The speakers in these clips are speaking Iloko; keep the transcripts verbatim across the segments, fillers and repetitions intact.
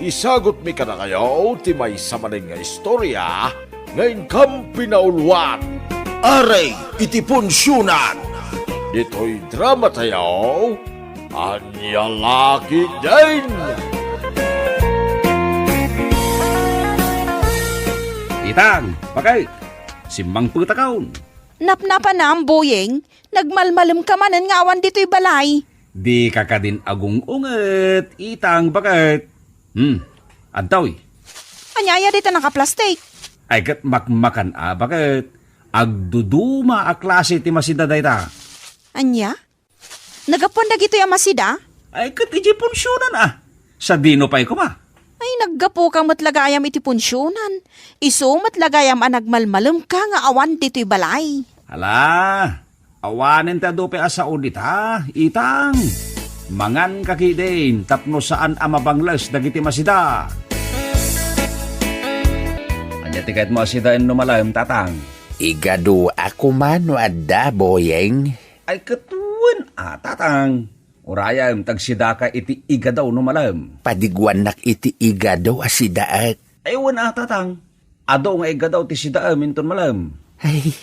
isagutmi kadakayo ti maysa manen nga istorya nga inkam pinauluan. Aray iti punsionan! Ditoy drama tayo, Ania la ketdin! Itang, baket, simmangpetakon. Napnapanam, Boyeng, nagmalmalemka manen nga awan ditoy balay. Dika kadin agung-unget, Itang, baket. Hmm, adtoy. Ania aya dayta nakaplastik? Ay, ket makmakan a, baket. Agduduma a klase ti masida dayta. Ania? Naggapuan dagitoy a masida? Ay, ket idiay punsionan a. Sadino pay koma? Ay, naggapuka met la gayam iti punsionan. Isu met la gayam a nagmalmalemka nga awan ditoy balay. Ala, awanen ti adu pay a sao dita, Itang. Manganka ketdin tapno saan a mabangles dagiti masida. Ania ti kayatmo a sidaen no malem, Tatang? Igado a koma no adda, Boyeng. Ay, ket wen a, Tatang. Urayem, tagsidaka iti igado no malem. Padiguannak iti igado a sidaek. Ay, wen a, Tatang. Adu nga igado ti sidaem inton malem. Ay,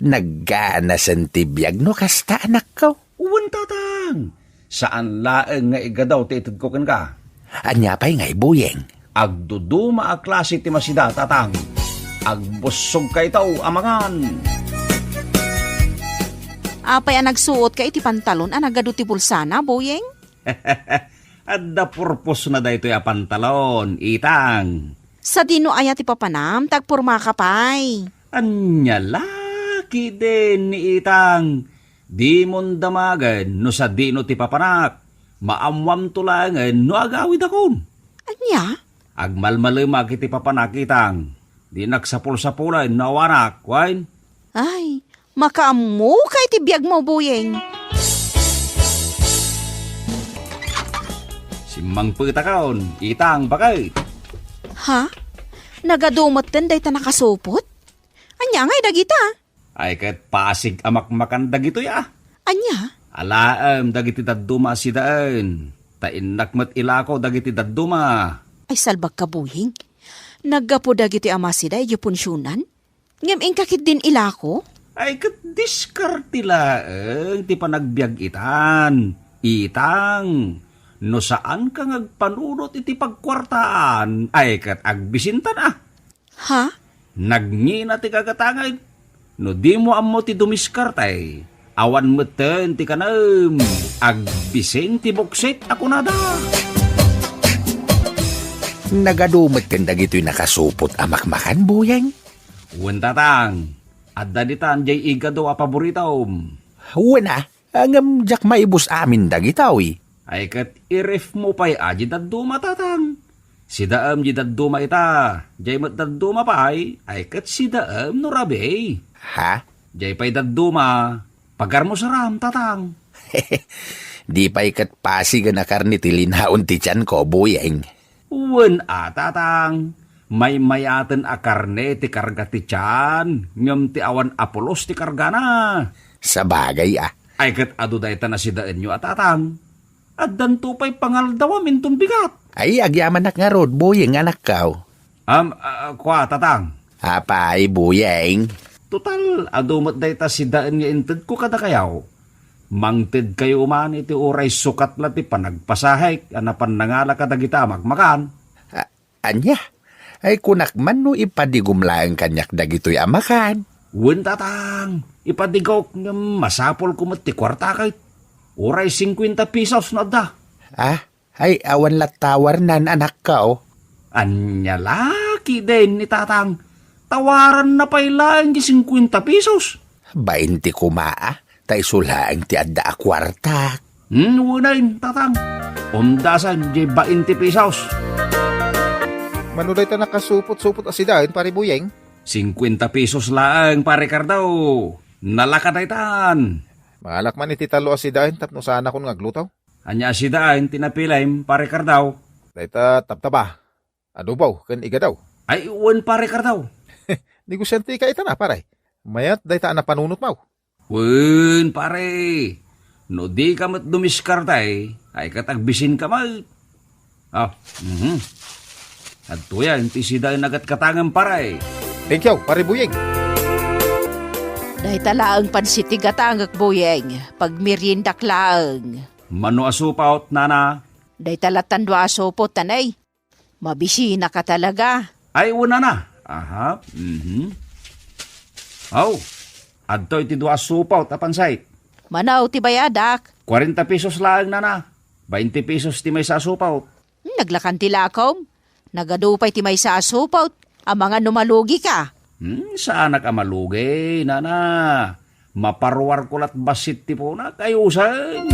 nagganasen ti biag no kasta, anakko. Wen, Tatang. Saan laeng nga igado ti itedko kenka. Ania pay ngay, Boyeng? Agduduma a klase ti masida, Tatang. Agbussogkayto a mangan. Apay a nagsuotka iti pantalon a nagadu ti bulsana, Boyeng? Adda purposna daytoy a pantalon, Itang. Sadino aya ti papanam, ta agpormaka pay? Ania la ketdin, Itang. Dimon damagen no sadino ti papanak. Maammoamto laengen no agawidakon. Ania? Agmalmalemak iti papanak, Itang. Dinak sapulsapulen no awanak, wen? Ay, makaammoka iti biagmo, Boyeng. Simmangpetakon, Itang, baket. Ha? Nagadu metten dayta nakasupot? Ania ngay dagita? Ay, ket pasig a makmakan dagitoy a. Ania? Alaem dagiti dadduma a sidaen, ta innak met ilako dagiti dadduma. Ay, salbagka, Boyeng. Naggapu dagitoy a masida idiay punsionan? Ngem inka ketdin ilako? Ay, ket diskarte laeng ti panagbiag itan, Itang. No saanka nga agpanunot iti pagkuartaan, ay, ket agbisintan a. Ha? Nagngina ti gagatanged. No dimo ammo ti dumiskarte, awan metten ti kanem. Agbisin ti buksit a kunada. Nagadu metten dagitoy nakasupot a makmakan, Boyeng? Wen, Tatang. Adda ditan diay igado a paboritom. Wen a, ngem diak maibus amin dagitoy. Ay ket i-ref mo pay a di dadduma, Tatang. Sidaem di dadduma ita, diay met dadduma pay, ay ket sidaem no rabii. Ha? Diay pay dadduma, pagarmo saram, Tatang. Di pay ket pasigen a karne ti linaon ti tianko, Boyeng. Wen a, Tatang, maymayaten a karne ti karga ti tian, ngem ti awan a pulos ti kargana. Sabagay a. Ay ket adu dayta nasidaenyo a, Tatang. Addanto pay pangaldawam inton bigat. Ay, agyamanak ngarud, Boyeng, anakko. Am, ah, kua, Tatang. Apay, Boyeng? Total, adu met dayta sidaen nga intedko kadakayo. Mangtedkayo man iti uray sukat la ti panagpasahek a napan nangala kadagita a makmakan. A-, ania? Ay, kunak man no ipadigom laeng kaniak dagitoy a makan. Wen, Tatang, ipadigok ngem masapulko met ti kuarta ket uray singkuenta pesos no adda. Ah? Ay, awan latta warnan, anakko. Ania la ketdin ni Tatang? Tawaranna pay laeng ti singkuenta pesos. Bainti koma a, ta isu laeng ti adda a kuartak. Hmm, unayen, Tatang. Umdasen diay bainti pesos. Mano dayta nakasupot-supot a sidaen, Pare Boyeng? Singkuenta pesos laeng, Pare Ricardo. Nalaka daytan. Mangalak man iti tallo a sidaen tapno saanakon nga agluto. Ania a sidaen ti napilim, Pare Ricardo? Dayta tabtaba, adobo, ken igado. Ay, wen, Pare Ricardo. Negosiante ka ita na, pare. Mayat dayta a napanunotmo. Wen, pare. No dika met dumiskarte, ay ket agbisinka met. Ah, mhm. Adtoyen ti sidaen a gatgatangem, pare. Thank you, Pare Boyeng. Dayta laeng pansit ti gatangek, Boyeng. Pagmeriendak laeng. Mano a supot, nana? Dayta lattan dua a supot, tanay. Mabisinaka talaga. Ay, una na. Aha, mhm. Aw, adtoy ti dua a supot a pansit. Mano ti bayadak? Kuarenta pesos laeng, nana. Bainte pesos ti maysa a supot. Hmm, naglakan ti lakom. Nagadu pay ti maysa a supot. Amangan no malugika. Hmm, saanak a malugi, nana. Maparuarko lat bassit ti punak, ayusen.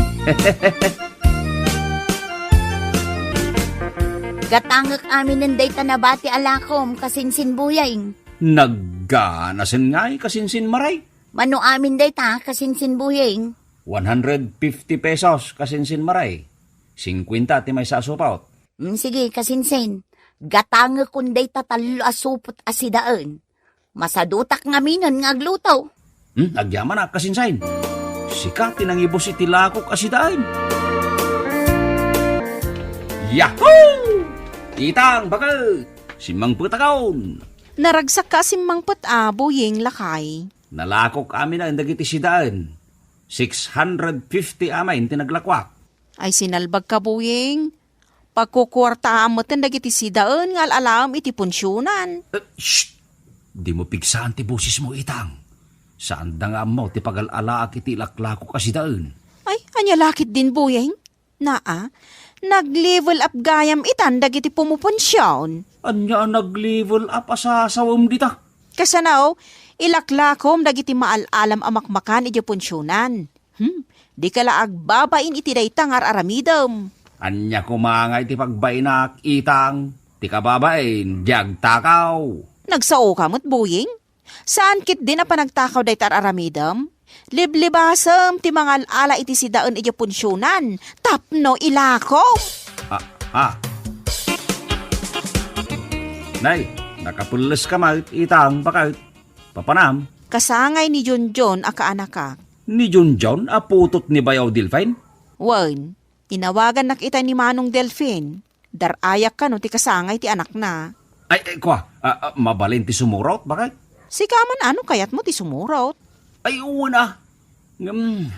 Gatangek aminen dayta nabati a lakom, kasinsin Boyeng. Nagganasen ngay, kasinsin Maray. Mano amin dayta, kasinsin Boyeng? One hundred fifty pesos, kasinsin Maray. Singkuenta ti maysa a supot. Mm, sige, kasinsin. Gatangekon dayta tallo a supot a sidaen. Masadutak ngaminen nga agluto. Hmm, agyamanak, kasinsin. Sika ti nangibus iti lakok a sidaen. Yahoo! Itang, baket! Simmangpetakon! Naragsakka a simmangpet a, Boyeng, lakay. Nalakok aminen dagiti sidaen. Six hundred fifty amin ti naglakuak. Ay, sinalbagka, Boyeng. Pagkukuartaam metten dagiti sidaen nga al-alaem iti punsionan. Eh, shh! Dimo pigsaan ti bosesmo, Itang. Saanda nga ammo ti pagal-alaak iti ilaklakok a sidaen. Ay, ania la ketdin, Boyeng? Naa, nag-level up gayam itan dagiti pumupunsion. Ania a nag-level up a sasawem dita? Kasano, ilaklakom dagiti maal-alam a makmakan idiay punsionan. Hmm, dika la agbabain iti dayta nga ar-aramidem. Ania koma nga iti pagbainak, Itang? Ti kababain, di agtakaw. Nagsaoka met, Boyeng? Saan ketdin a panagtakaw dayta ar-aramidem? Liblibasem ti mangal-ala iti sidaen idiay punsionan tapno ilakom. Ah, ah. Nay, nakapelleska met, Itang, baket. Papanam? Kasangay ni Junjun a kaanakak. Ni Junjun a putot ni Bayaw Delfin? Wen, inawagannak ita ni Manong Delfin. Dar-ayak kano ti kasangay ti anakna. Ay, ay, kua, ah, ah, mabalin ti sumurot, baket? Sika man, ano kayatmo ti sumurot? Ay, wen a. Ngem,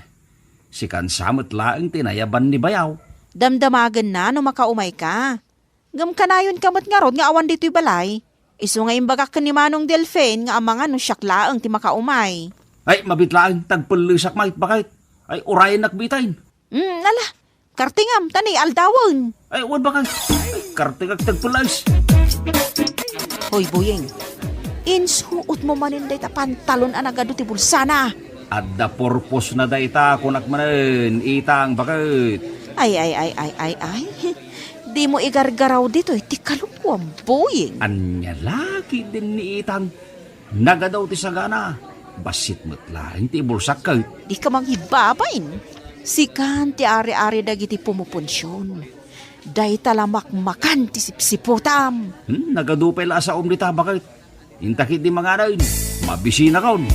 sikan sa met laeng ti nayaban ni Bayaw. Damdamagenna no makaumayka. Ngem kanayonka met ngarud nga awan ditoy balay. Isu nga imbagak ken ni Manong Delfin nga amangan no siak laeng ti makaumay. Ay, mabiit laeng, tagpellesak met, baket. Ay, urayennak bitin. Mm, ala, kartingam, ta ni aldawen. Ay, wen, baket. Ay, kartingak, tagpelles. Hoy, Boyeng, insuotmo manen dayta pantalon a nagadu ti bulsana. Adda purpose na dayta, kunak manen, Itang, baket. Ay, ay, ay, ay, ay, ay. Dimo igargaraw ditoy ti kalukuam, Boyeng. Ania la ketdin ni Itang? Nagadu ti sagana. Bassit met laeng ti ibulsak ket. Dika mangibabain. Sikan ti ari-ari dagiti pumupunsion. Dayta la makmakan ti sipsiputam. Hmm, nagadu pay la a saom dita, baket. Inta ketdi manganen, mabisinakon.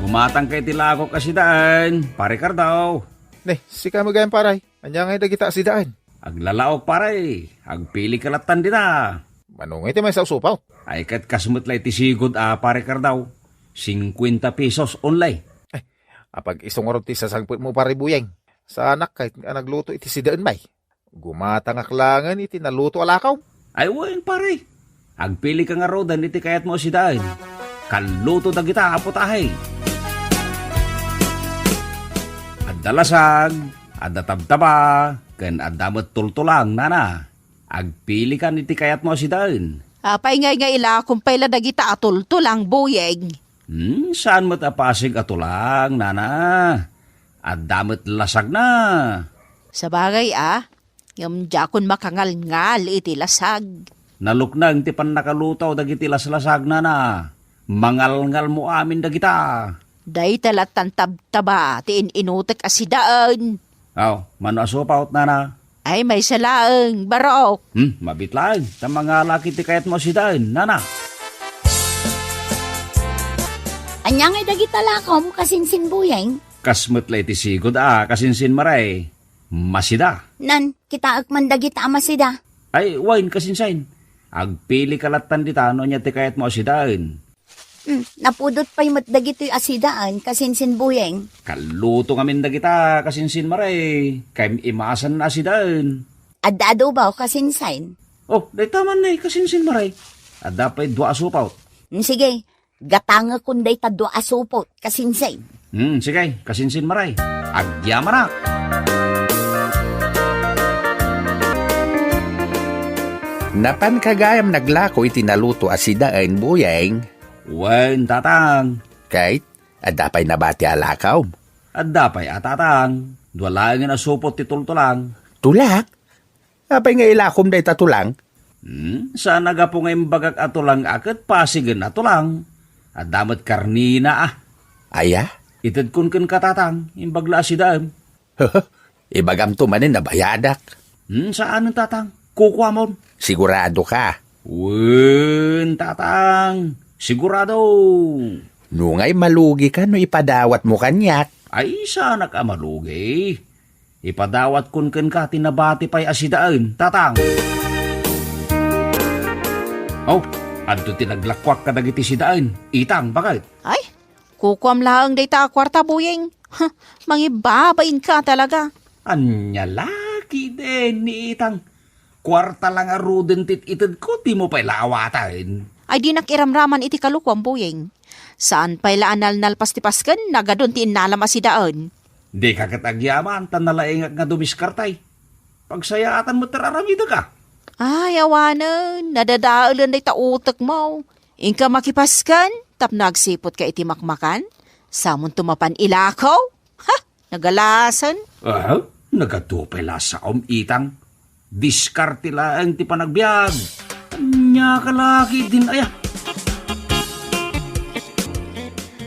Gumatangka iti lakok a sidaen, Pare Cardo. Ne, sika met gayam, pare. Ania ngay dagita a sidaen? Aglalaok, pare. Agpilika lattan dita. Mano ngay ti maysa a supot? Ay, ket kas met la iti sigud a, Pare Cardo. Singkuenta pesos only. Ay, apag-isu ngarud ti sasangpetmo, Pare Boyeng. Saanak ket nga nagluto iti sidaen, bay. Gumatangak laengen iti naluto a lakom. Ay wen, pare. Agpilika ngaruden iti kayatmo a sidaen. Kalluto dagita a putahe. Adda lasag, adda tabtaba, ken adda met tultulang, nana. Agpilikan iti kayatmo a sidaen. Apay ngay nga ilakom pay la dagita a tultulang, Boyeng? Hmm, saan met a pasig a tulang, nana. Adda met lasagna. Sabagay a, ngem diakon makangalngal iti lasag. Nalukneng ti pannakaluto dagiti laslasag, nana. Mangalngalmo amin dagita. Dayta lattan tabtaba ti in-inutek a sidaen. Aw, mano a supot, nana? Ay, maysa laeng, barok. Hmm, mabiit laeng. Ta mangalak iti kayatmo a sidaen, nana. Ania ngay dagita lakom, kasinsin Boyeng? Kas met la iti sigud a, kasinsin Maray. Masida. Nan, kitaek man dagita a masida. Ay, wen, kasinsen. Agpilika lattan dita no ania ti kayatmo a sidaen. Hmm, napudot pay met dagitoy a sidaen, kasinsin Buyeng. Kalluto ngamin dagita, kasinsin Maray. Kayem imasanna a sidaen. Adda adobo, kasinsin. Oh, dayta man ni, kasinsin Maray. Adda pay dua a supot. Hmm, sige, gatangekon dayta dua a supot, kasinsin. Hmm, sige, kasinsin Maray. Agyamanak. Napanka gayam naglako iti naluto a sidaen, Buyeng? Wen, tatang. Ket, adda pay nabati a lakawm? Adda pay a, tatang. Dua laengen a supot ti tultulang. Tulang? Apay nga ilakom dayta tulang? Hmm, saan a gapu nga imbagak a tulang a ket pasigen a tulang. Adda met karnina a. Aya? Itedkon kenka, tatang, imbag la a sidaem. Ibagamto manen a bayadak. Hmm, saanen, tatang. Kukuamon. Sigurado ka? Wen, tatang. Sigurado. Nungay malugi ka no ipadawatmo kaniak. Ay, saanak a malugi. Ipadawatkon kenka ti nabati pay a sidaen, tatang. Oh, adto ti naglakuak kadagiti sidaen, itang, baket. Ay, kukuam laeng dayta a kuarta, Buyeng. Huh, mangibabainka talaga. Ania la ketdin, itang. Kuarta la ngaruden ti it-itedko, dimo pay la awaten. Ay, dinak iramraman iti kalukuam, Buyeng. Saan pay la a nalnalpas ti pasken, nagadun ti innalam a sidaen. Dika ket agyaman, ta nalaingak nga dumiskartay. Pagsayaatan met ti aramidek a. Ay, awanen, nadadaelen dayta utekmo. Inka makipasken, tapno agsiputka iti makmakan? Samonto mapan ilakaw? Ha! Nagalasen? Ah, nagadu pay la saom, itang. Diskarte laeng ti panagbiag. Ania ka la ketdin aya?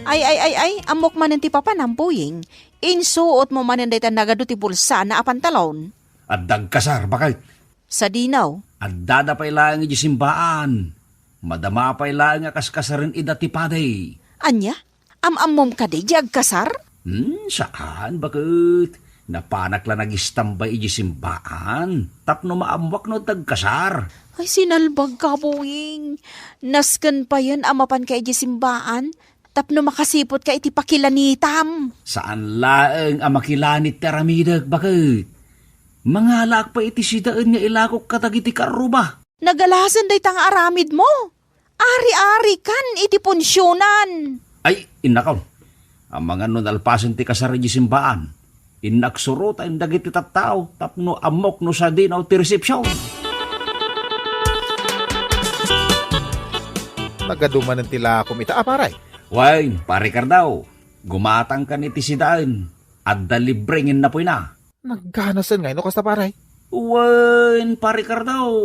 Ay, ay, ay, ay, ammok manen ti papanam, Buyeng. Insuotmo manen dayta nagadu ti bulsana a pantalon. Adda agkasar, baket. Sadino? Addada pay laeng idiay simbaan. Madama pay laeng a kaskasaren ida ti padi. Ania? Am-ammom kadi diay agkasar? Hmm, saan, baket. Napanak la nagistambay idiay simbaan tapno maammoak no adda agkasar. Ay, sinalbagka, Buyeng. Nasken payen a mapanka idiay simbaan tapno makasiputka iti pakilanitam. Saan laeng a makilanit ti aramidek, baket. Mangalaak pay iti sidaen nga ilakok kadagiti karruba. Nagalasen dayta nga aramidmo. Ari-arikan iti punsionan. Ay, innakon. Amangan no nalpasen ti kasar idiay simbaan. Innak surotaen dagiti tattao tapno ammok no sadino ti resepsion. Nagadu manen ti lakom ita a, pare. Wen, pare Kardao, gumatangkan iti sidaen. Adda libre nga innapuyna. Nagganasen nga no kasta, pare. Wen, pare Kardao.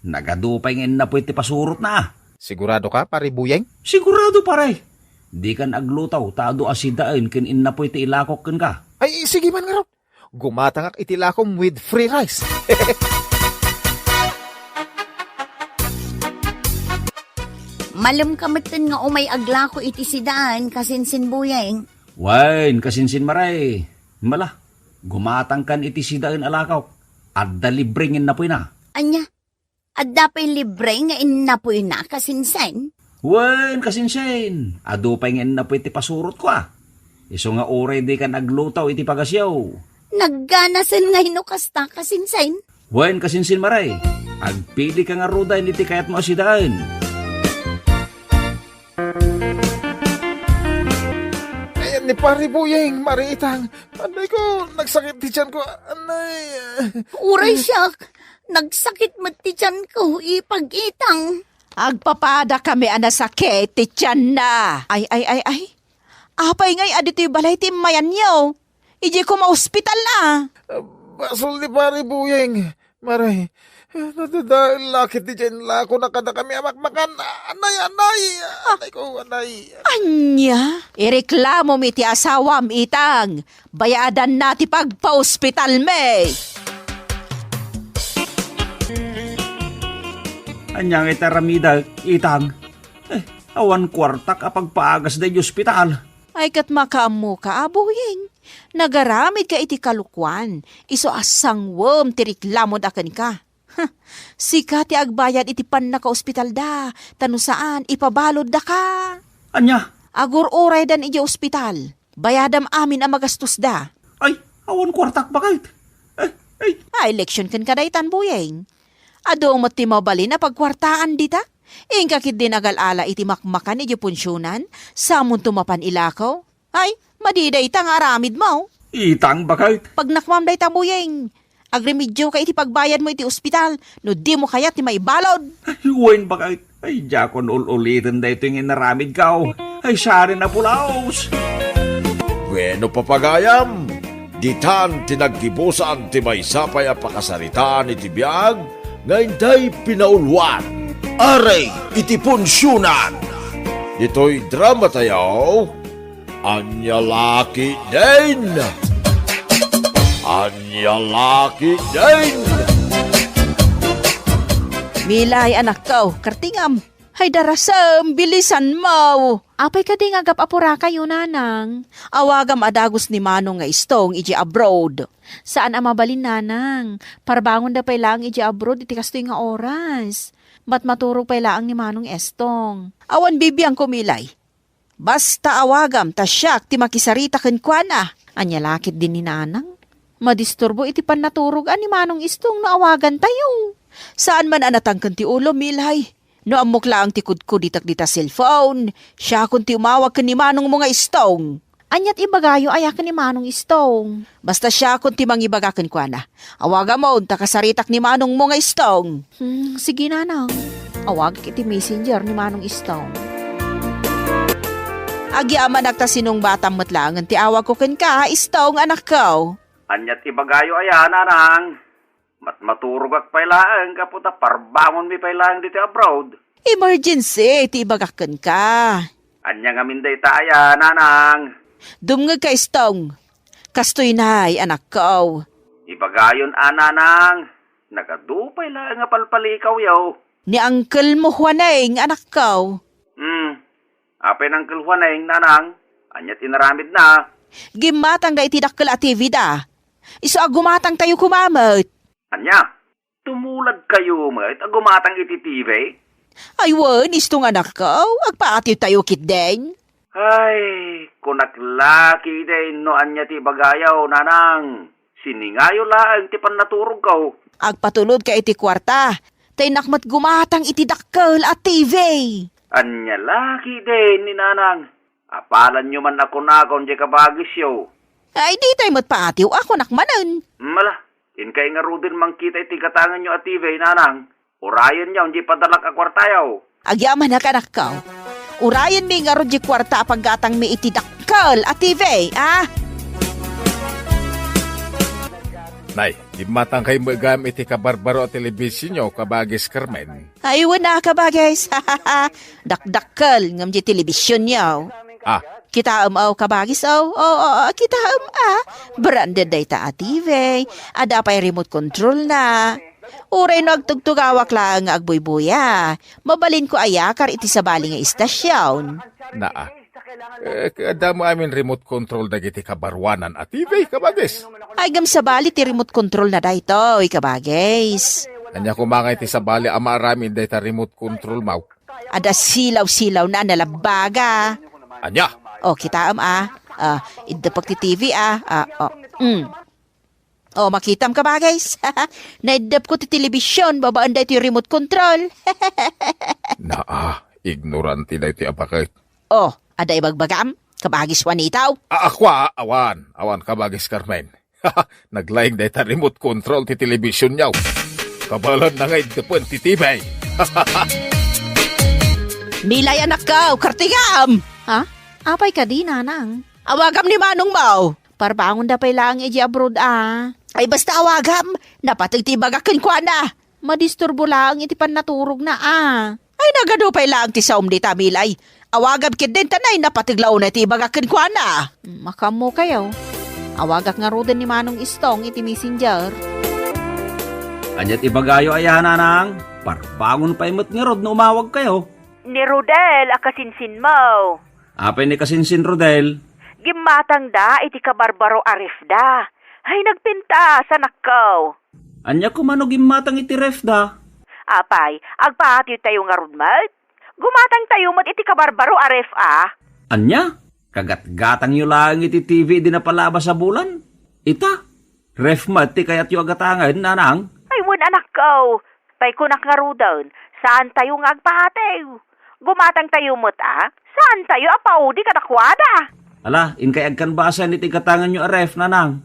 Nagadu pay nga innapuy ti pasurotna. Sigurado ka, pare Buyeng? Sigurado, pare. Dikan agluto ta adu a sidaen ken innapuy ti ilakok kenka. Ay, sige man ngarud. Gumatangak iti lakom with free rice. Malemka metten nga umay aglako iti sidaen, kasinsin Buyeng. Wen, kasinsin Maray. Mala, gumatangkan iti sidaen a lakok. Adda libre nga innapuyna. Ania? Adda pay libre nga innapuyna, kasinsin? Wen, kasinsin. Adu pay nga innapuy ti pasurotko a. Isu nga uray dikan agluto iti pagasyo. Nagganasen nga no kasta, kasinsin? Wen, kasinsin Maray. Agpilika ngaruden iti kayatmo a sidaen. Ayan ni Pare Buyeng, Mare Itang. Anay ko, nagsakit ti tiyan ko. Anay. Uray siak, nagsakit met ti tiyan ko, Ipag Itang. Agpapada kami a nasakit ti tiyanna. Ay, ay, ay, ay. Apay ngay a ditoy balay ti immayanyo? Idiay koma ospital a. Basol ni Pare Buyeng. Maray, nadadael la ket diay inlakona kadakami a makmakan. Anay, anay! Anay ko, anay! Ania? Ireklamo mi ti asawam, Itang. Bayadanna ti pagpaospitalmi. Ania nga iti aramidek, Itang? Eh, awan kuartak a pagpaagas daydi ospital. Ay, ket makaammoka a, Buyeng. Nagaramidka iti kalokuan, isu a sangwem ti reklamo da kenka. Huh, sika ti agbayad iti pannakaospitalda, ta no saan, ipabaloddaka. Ania? Agur-uraydan idiay ospital. Bayadam amin a magastosda. Ay, awan kuartak, baket. Ay, ay. Ay, leksion kenka daytan, Buyeng. Adu met ti mabalin a pagkuartaan dita. Inka ketdin agal-ala iti makmakan idiay punsionan, samonto mapan ilako. Ay, madi dayta nga aramidmo. Itang, baket. Pagnakmam dayta, Buyeng. Agremedioka iti pagbayadmo iti ospital no dimo kayat ti maibalod. Ay, wen, baket. Ay, diakon ul-uliten daytoy nga inaramidko. Ay, siarin a pulaos. Bueno, papagayam, ditan ti naggibusan ti maysa pay a pakasaritaan iti biag nga intay pinauluan. Aray iti punsionan. Ditoy dramatayo, Ania la ketdin? Ania la ketdin? Milay, anakko, kartingam. Hay, darasem, bilisanmo. Apay kadi nga agap-apurakayo, nanang? Awagam a dagus ni Manong nga Istong idiay abroad. Saan a mabalin, nanang. Parbangonda pay laeng idiay abroad iti kastoy nga oras. Matmaturog pay laeng ni Manong Estong. Awan bibiangko, Milay. Basta awagam ta siak ti makisarita kenkuana. Ania la ketdin ni nanang? Madisturbo iti pannaturog a ni Manong Istong no awagantayo. Saan man a natangken ti ulo, Milay. No ammok laeng ti kudkuditak dita cellphone, siakon ti umawag ken ni manongmo nga Istong. Aniat ibagayo aya ken ni Manong Istong? Basta siakon ti mangibaga kenkuana. Awagamon ta kasaritak ni manongmo nga Istong. Hmm, sige, nanang. Awagak iti messenger ni Manong Istong. Agyamanak ta sinungbatam met laengen ti awagko kenka, Istong, anakko. Aniat ibagayo aya, nanang? Matmaturogak pay laeng gapu ta parbangonmi pay laeng ditoy abroad. Emergency ti ibagak kenka. Ania ngamin dayta aya, nanang? Dumngegka, Istong. Kastoy nay, anakko. Ibagayon a, nanang. Nagadu pay laeng a palpalikawyo. Ni Uncle mo Juaneng, anakko. Hmm. Apay ni Uncle Juaneng, nanang? Aniat inaramidna? Gimmatangda iti dakkel a T V da. Isu a gumatangtayo koma met. Ania? Tumuladkayo met a gumatang iti T V? Ay wen, Istong, anakko, agpaatiwtayo ketdin. Ay, kunak la ketdin no ania ti ibagayo, nanang. Siningayo laeng ti pannaturogko. Agpatulodka iti kuarta, ta innak met gumatang iti dakkel a T V. Ania la ketdin ni nanang? Apalanyo man a kunakon diay kabagisyo. Ay, ditay met paatiw a kunak manen. Mala, inkay ngaruden mangkita iti gatangenyo a T V, nanang. Urayenyo diay padalak a kuartayo. Agyamanak, anakko. Urayenmi ngarud diay kuarta a paggatangmi iti dakkel a T V, a? Nay, gimmatangkayo met gayam iti kabarbaro a telebisionyo, kabagis Carmen. Ay, wen a, kabagis. Dakdakkel ngem diay telebisionyo. Ah. Kitaem, aw, kabagis, aw. Oo, oo, kitaem, a. Branded dayta a T V. Adda pay remote control na. Uray no agtugtugawak laeng nga agbuybuya, mabalinko a yakar iti sabali nga istasion. Naa. Eh, adda met amin remote control dagiti kabaruanan a T V, kabagis. Ay, ngem sabali ti remote control na daytoy, kabagis. Ania koma nga iti sabali a maaramid dayta remote control, maw? Adda silaw-silaw na a nalabbaga. Ania? O, kitaem, a. A, iddepek ti T V, a. A, o. Mm. O, makitam, kabagis. Naiddepko ti telebision babaen daytoy remote control. Naa, ignorante daytoy a baket. O, adda ibagbagam, kabagis Juanito? A, ako, a, awan, awan, kabagis Carmen. Naglaing dayta remote control ti telebisionyo. Kabaelanna nga iddepen ti T V. Milay, anakko, kartingam! Ha? Apay kadi, nanang? Awagam ni manongmo. Parbangonda pay laeng idiay abroad, a. Ay, basta awagam. Napateg ti ibagak kenkuana. Madisturbo laeng iti pannaturogna, a. Ay, nagadu pay laeng ti saom dita, Milay. Awagam ketdin ta nay napateg la unay ti ibagak kenkuana. Mm, makaammokayo. Awagak ngaruden ni Manong Istong iti messenger. Ania ti ibagayo aya, nanang? Parbangon pay met ngarud no umawagkayo. Ni Rodel a kasinsinmo. Apay ni kasinsin, Rodel? Gimmatangda iti kabarbaro a refda. Ay, nagpintas, anakko. Ania koma no gimmatang iti refda? Apay, agpatewtayo ngarud met? Gumatangtayo met iti kabarbaro a ref a. Ania? Kagatgatangyo laeng iti T V idi napalabas a bulan? Ita, ref met ti kayatyo a gatangen, nanang? Ay, wen, anakko. Pay kunak ngaruden, saantayo nga agpatew. Gumatangtayo met a, saantayo a paudi kadakuada. Ala, inkay agkanbasen iti gatangenyo a ref, nanang?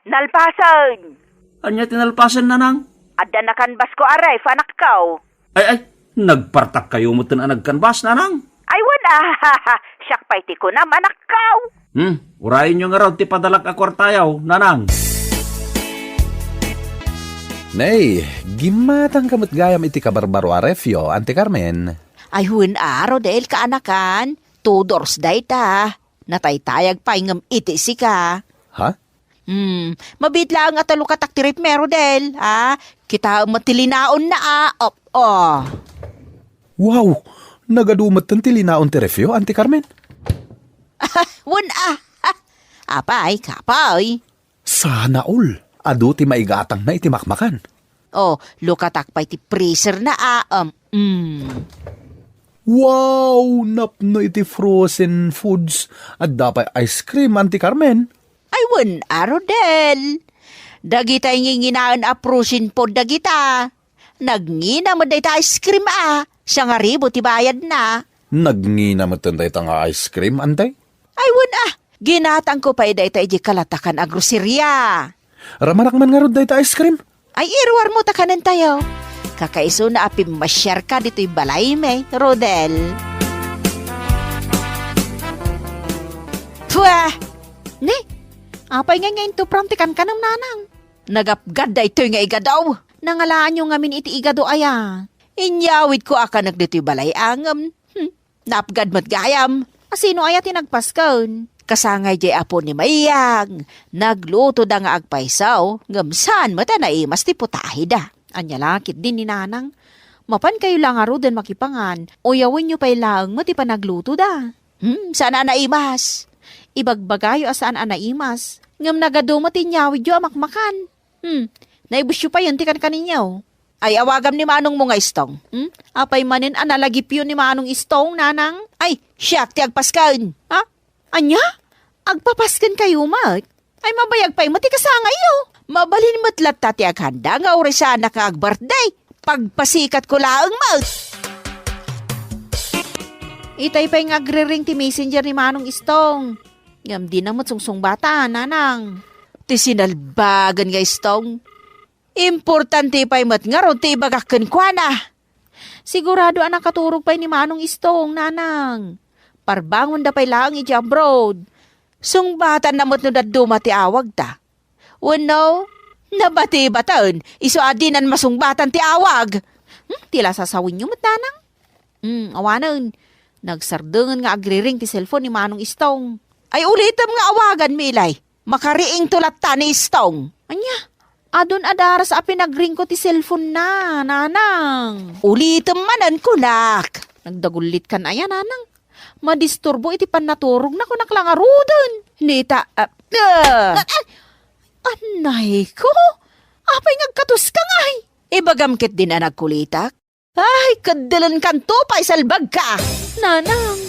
Nalpasen. Ania ti nalpasen, nanang? Adda nakanbasko a ref, anakko. Ay, ay, nagpartakkayo metten a nagkanbas, nanang? Ay, wen a, siak pay ti kunam, anakko. Hmm, urayenyo ngarud ti padalak a kuartayo, nanang. Nay, gimmatangka met gayam iti kabarbaro a refyo, Auntie Carmen. Ay, wen a, Rodel, kaanakan. Two doors dayta. Nataytayag pay ngem iti sika. Ha? Hmm, mabiit laeng a talukatak ti ref, Rodel, a? Kitaem met ti linaonna, a? Op, oh. Wow! Nagadu metten ti linaon ti refyo, Auntie Carmen. Wen a. Apay, kapoy. Sana all. Adu ti maigatangna iti makmakan. Oh, lukatak pay ti freezer na, a, um, mm. Wow! Napno iti frozen foods. Adda pay ice cream, Auntie Carmen. Ay, wen a, Rodel. Dagita nginginaen a frozen food dagita. Nagngina met dayta ice cream a. Siangaribu ti bayadna. Nagngina metten dayta nga ice cream, Auntie? Ay, wen a. Ginatangko pay dayta idiay kalatakan a groceria. Ramanak man ngarud dayta ice cream. Ay, iruarmo ta kanentayo. Kakaisuna a pimmasiarka ditoy balaymi, Rodel. Pua! Ni, apay ngay nga intupram ti kankanem, nanang? Nagapgad daytoy nga igado. Nangalaanyo ngamin iti igado aya. Inyawidko a kanek ditoy balay a ngem, hmm, napgad met gayam. A, sino aya ti nagpasken? Kasangay diay apo ni Mayang. Naglutoda nga agpayso, ngem saan met a naimas ti putahida. Ania la ketdi ni Nanang? Mapankayo la ngaruden makipangan, uyawenyo pay laeng met ti panaglutoda. Hmm, saan a naimas. Ibagbagayo a saan a naimas. Ngem nagadu met ti inyawidyo a makmakan. Hmm, naibusyo payen ti kankaninyo. Ay, awagam ni manongmo nga Istong. Hmm? Apay manen a nalagipyo ni Manong Istong, Nanang? Ay, siak ti agpasken. Ha? Ania? Agpapaskenkayo met? Ay, mabayag pay met ti kasangayyo. Mabalin met latta ti aghanda nga uray saanak nga agbirthday. Pagpasikatko laeng met. Itay pay nga agriring ti messenger ni Manong Istong. Ngem dina met sungsungbatan, Nanang. Ti sinalbagan nga Istong. Importante pay met ngarud ti ibagak kenkuana. Sigurado a nakaturog pay ni Manong Istong, Nanang. Parbangonda pay laeng iti abroad. Sungbatanna met no dadduma ti awagta. Wenno, nabati-baten, isu a dinan masungbatan ti awag. Hmm, ti la sasawenyo met, Nanang? Hmm, awanen. Nagsardengen nga agriring ti cellphone ni Manong Istong. Ay, ulitem nga awaganmi, ilay. Makariingto latta ni Istong. Ania? Adun a daras a pinagringko ti cellphone na, Nanang. Ulitem manen, kunak. Nagdagullitkan aya, Nanang? Madisturbo iti pannaturogna, kunak la ngaruden. Nita, ah, ah. Ah, ah, anay ko? Apay nga agkatoska ngay? Ibagam ketdin a nagkulitak? Ay, keddelenkanto pay salbagka, Nanang.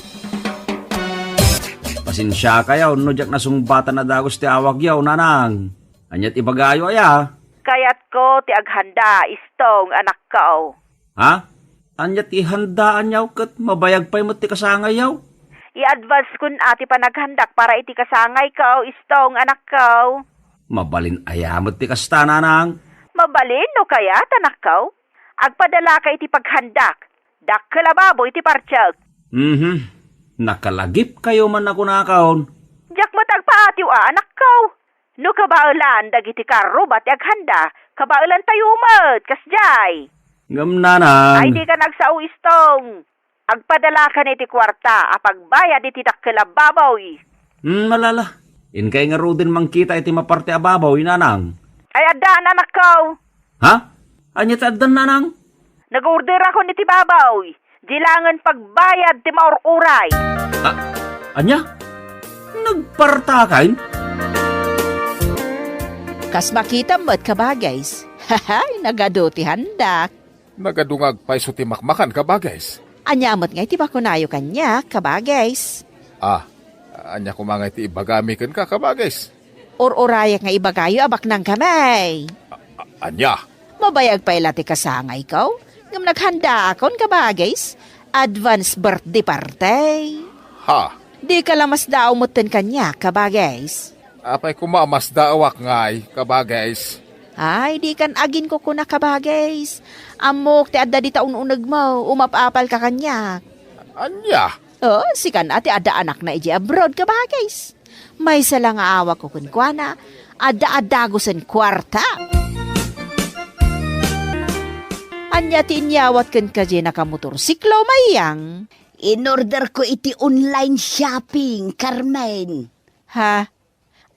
Pasensiakayo no diak nasungbatan a dagus ti awagyo, Nanang. Ania ti ibagayo aya? Kayatko ti aghanda, Istong, anakko. Ha? Ania ti ihandaanyo ket mabayag pay met ti kasangayyo? I-advance-kon a ti panaghandak para iti kasangayko, Istong, anakko. Mabalin aya met ti kasta, Nanang? Mabalin no kayat, anakko. Agpadalaka iti paghandak. Dakkel a baboy ti partek. Mhm. Nakalagipkayo man a kunakon. Diak met agpaatiw a, anakko. No kabaelan dagiti karruba ti aghanda, kabaelantayo met, kasdiay. Ngem, Nanang. Ay, dika agsao, Istong. Agpadalaka iti kuarta a pagbayad iti dakkel a baboy. Hmm, malala. Inkay ngaruden mangkita iti maparte a baboy, Nanang. Ay, addan, anakko. Ha? Ania ti addan, Nanang? Nag-orderakon iti baboy. Dilangen pagbayad ti maur-uray. Ah, ania? Nagpartakan? Kas makitam met, kabagays. Hahay, nagadu ti handak. Nagadu nga agpayso ti makmakan, kabagays. Ania met ngay ti makunayo kaniak, kabagays? Ah, ania koma ngay ti ibagami kenka, kabagays? Ur-urayak nga ibagayo a baknangkami. A-, a-, ania? Mabayag pay la ti kasangayko, ngem naghandaakon, kabagays. Advance birthday party. Ha? Dika la masdaaw metten kaniak, kabagays. Apay koma a masdaawak ngay, kabagays? Ay, dikan aginkukuna, kabagays. Ammok ti adda dita un-unegmo, umap-apalka kaniak. Ania? Oh, sikan a ti adda anakna idiay abroad, kabagays. Maysa la nga awagko kenkuana, adda a dagusen kuarta. Ania ti inyawat kenka diay nakamotorsiklo, Mayang? Inorderko iti online shopping, Carmen. Ha?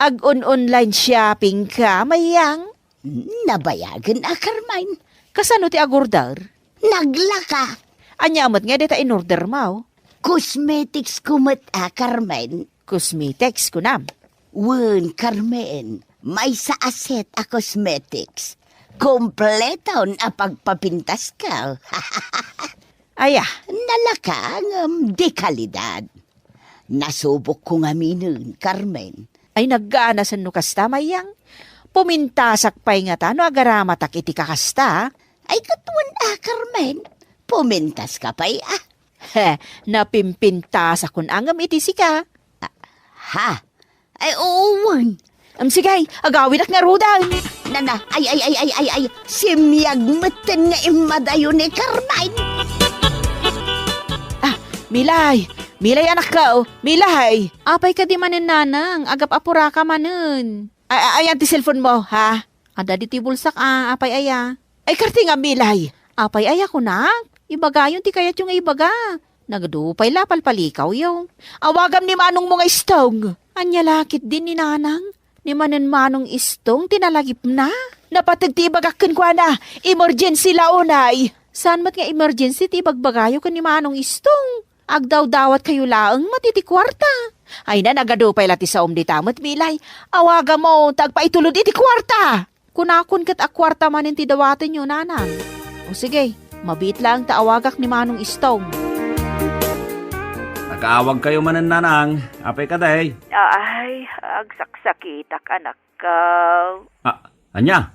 Ag-on-online shoppingka, Mayang? Hmm, nabayagen a, Carmen. Kasano ti agorder? Naglaka. Ania met ngay dayta inordermo? Cosmeticsko met a, Carmen. Cosmetics, kunam? Wen, Carmen. Maysa a set a cosmetics. Kompleton a pagpapintasko. Aya. Nalaka ngem de kalidad. Nasubokko ngaminen, Carmen. Ay, nagganasen no kasta, Mayang. Pumintasak pay ngata no agaramatak iti kakasta. Ay, ket wen a, Carmen. Pumintaska pay a. He, napimpintasakon a ngem iti sika. Ah, ha? Ay, oo, wen. Am, sige, agawidak ngaruden. Nana, ay, ay, ay, ay, ay, ay, simiag metten nga immadayo ni Carmen. Ah, Milay, Milay, anakko, Milay. Apay kadi manen, nanang, agap-apuraka manen. Ay, ay, ayan ti cellphone mo, ha? Adda ditoy bulsak, ah, apay aya? Ay, karti nga, Milay. Apay aya kunak? Ibagayon ti kayatyo nga ibaga. Nagadu pay la palpalikawyo. Awagam ni manongmo nga Istong. Ania la ketdin ni nanang? Ni manen Manong Istong ti nalagipna? Napateg ti ibagak kenkuana. Emergency la unay. Saan met nga emergency ti ibagbagayo ken ni Manong Istong? Agdawdawatkayo laeng met iti kuarta. Ay na, nagadu pay la ti saom dita met, Milay. Awagammo ta agpaitulod iti kuarta. Kunakon ket a kuarta manen ti dawatenyo, nanang. O sige, mabiit laeng ta awagak ni Manong Istong. Nakaawagkayo manen, nanang. Apay kadi? Ay, agsaksakitak, anakko. Ah, ania?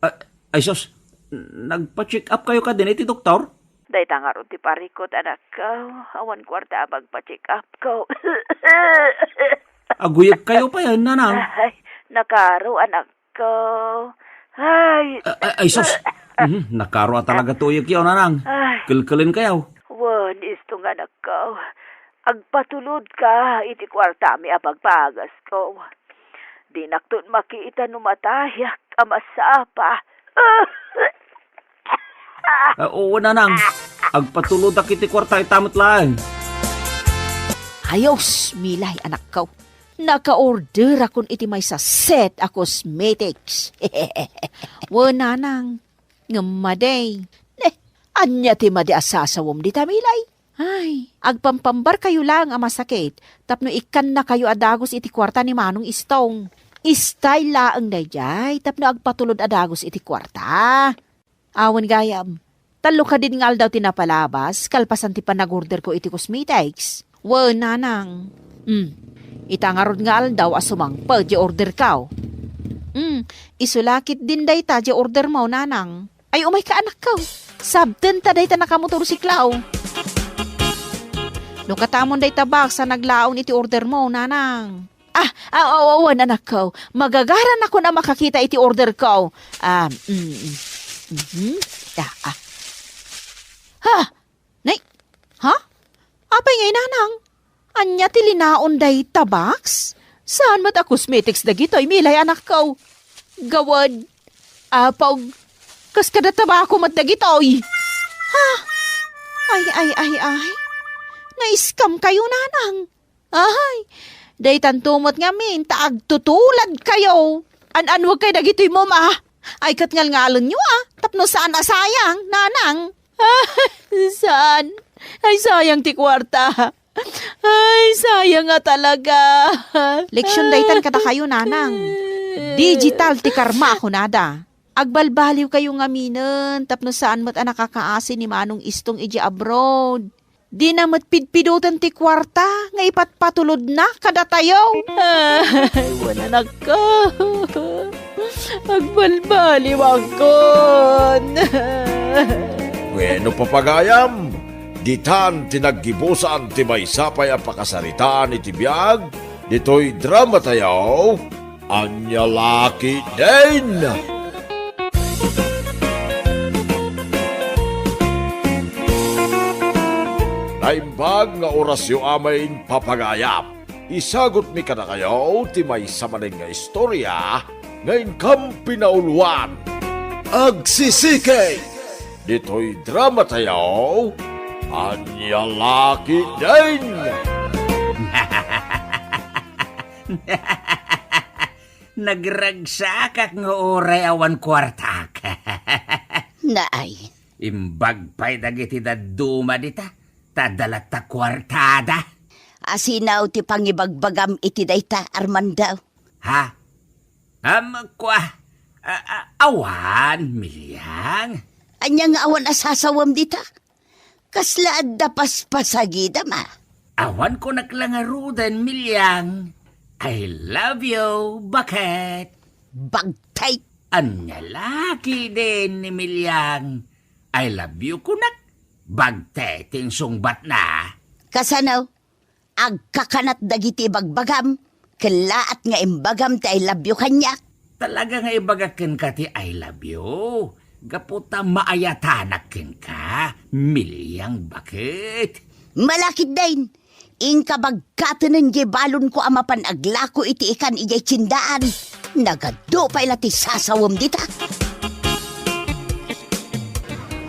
Ah, ay sus, nagpa-check up kayo kadin iti doktor? Dayta ngarud ti parikut, anakko. Awan kuarta a pagpa-check up ko. Aguyegkayo pay, nanang. Ay, nakaro, anakko. Ay. A-, a-, ay, sus. Mhm, nakaro a talaga ti uyegyo, nanang. Ay. Kelkelenkayo. Wen, Istong, anakko. Agpatulodka iti kuartami a pagpagasko. Dinakton makita no matayak a masapa. Ah, oo, nanang. Agpatulodak iti kuarta ita met laeng. Ayos, Milay, anakko. Naka-orderakon iti maysa set a cosmetics. Wen, nanang. Ngem madi. Ne, ania ti madi a sasawem dita, Milay? Ay, agpampambarkayo laeng a masakit tapno ikkannakayo a dagus iti kuarta ni Manong Istong. Style laeng daydiay tapno agpatulod a dagus iti kuarta. Awan gayam, tallo kadin nga aldaw ti napalabas kalpasan ti panagorderko iti cosmetics. Wen, nanang. Hmm. Ita ngarud nga aldaw a sumangpet ti orderko. Hmm. Isu la ketdin dayta ti ordermo, nanang. Ay, umayka, anakko. Sabten ta dayta nakamotorsiklaw. No katamon dayta box a naglaon iti ordermo, nanang. Ah, ah, aw-, awan, anakko. Magagaranakon a makakita iti orderko. Ah, mm, mm. Mhm. Ah, ah. Ha! Nay, ha? Apay ngay, nanang? Ania ti linaon dayta box? Saan met a cosmetics dagitoy, Milay, anakko? Gawad, apog, kas kada tabako met dagitoy. Ha? Ay, ay, ay, ay. Na-scam kayo, nanang. Ay, daytanto met ngamin ta agtutuladkayo. An-anwagkay dagitoy mom a. Ay, ket ngalngalenyo a, tapno saan a sayang, nanang. Saan? Ay, sayang ti kuarta. Ay, sayang nga talaga. Leksyon daytan kadakayo, nanang. Digital ti karma a kunada. Agbalbaliwkayo ngaminen tapno saan met a nakakaasi ni Manong Istong idiay abroad. Dina met pidpidoten ti kuarta nga ipatpatulodna kadatayo. Ay, wen, anakko. Agbalbaliwakon. Bueno, papagayam, ditan ti naggibusan ti maysa pay a pakasaritaan iti biag ditoy dramatayo. Ania la ketdin? Naimbag nga orasyo amin, papagayam. Isagutmi kadakayo ti maysa manen nga istorya nga inkam pinauloan. Agsisiki! Ditoy dramatayo, Ania la ketdin? Nagragsakak nga uray awan kuartak. Naay. Imbag pay dagiti dadduma dita, ta adda latta kuartada. Asino ti pangibagbagam iti dayta, Armando? Ha? Am, kua, a, a, awan, Milyang. Ania nga awan a sasawem dita? Kasla adda paspasagidam a? Awan kunak la ngaruden, Milyang. I love you, baket. Bagtay. Ania la ketdin ni Milyang? I love you kunak. Bagtay ti insungbatna. Kasano? Agkakanat dagiti ibagbagam, kellaat nga imbagam ti I love you kaniak. Talaga nga ibagak kenka ti I love you, gapu ta maayatanak kenka, Milyang baket. Malakit dayn, inka bagkatenen diay balonko a mapan aglako iti ikan idiay tiendaan. Nagadu pay la ti sasawem dita.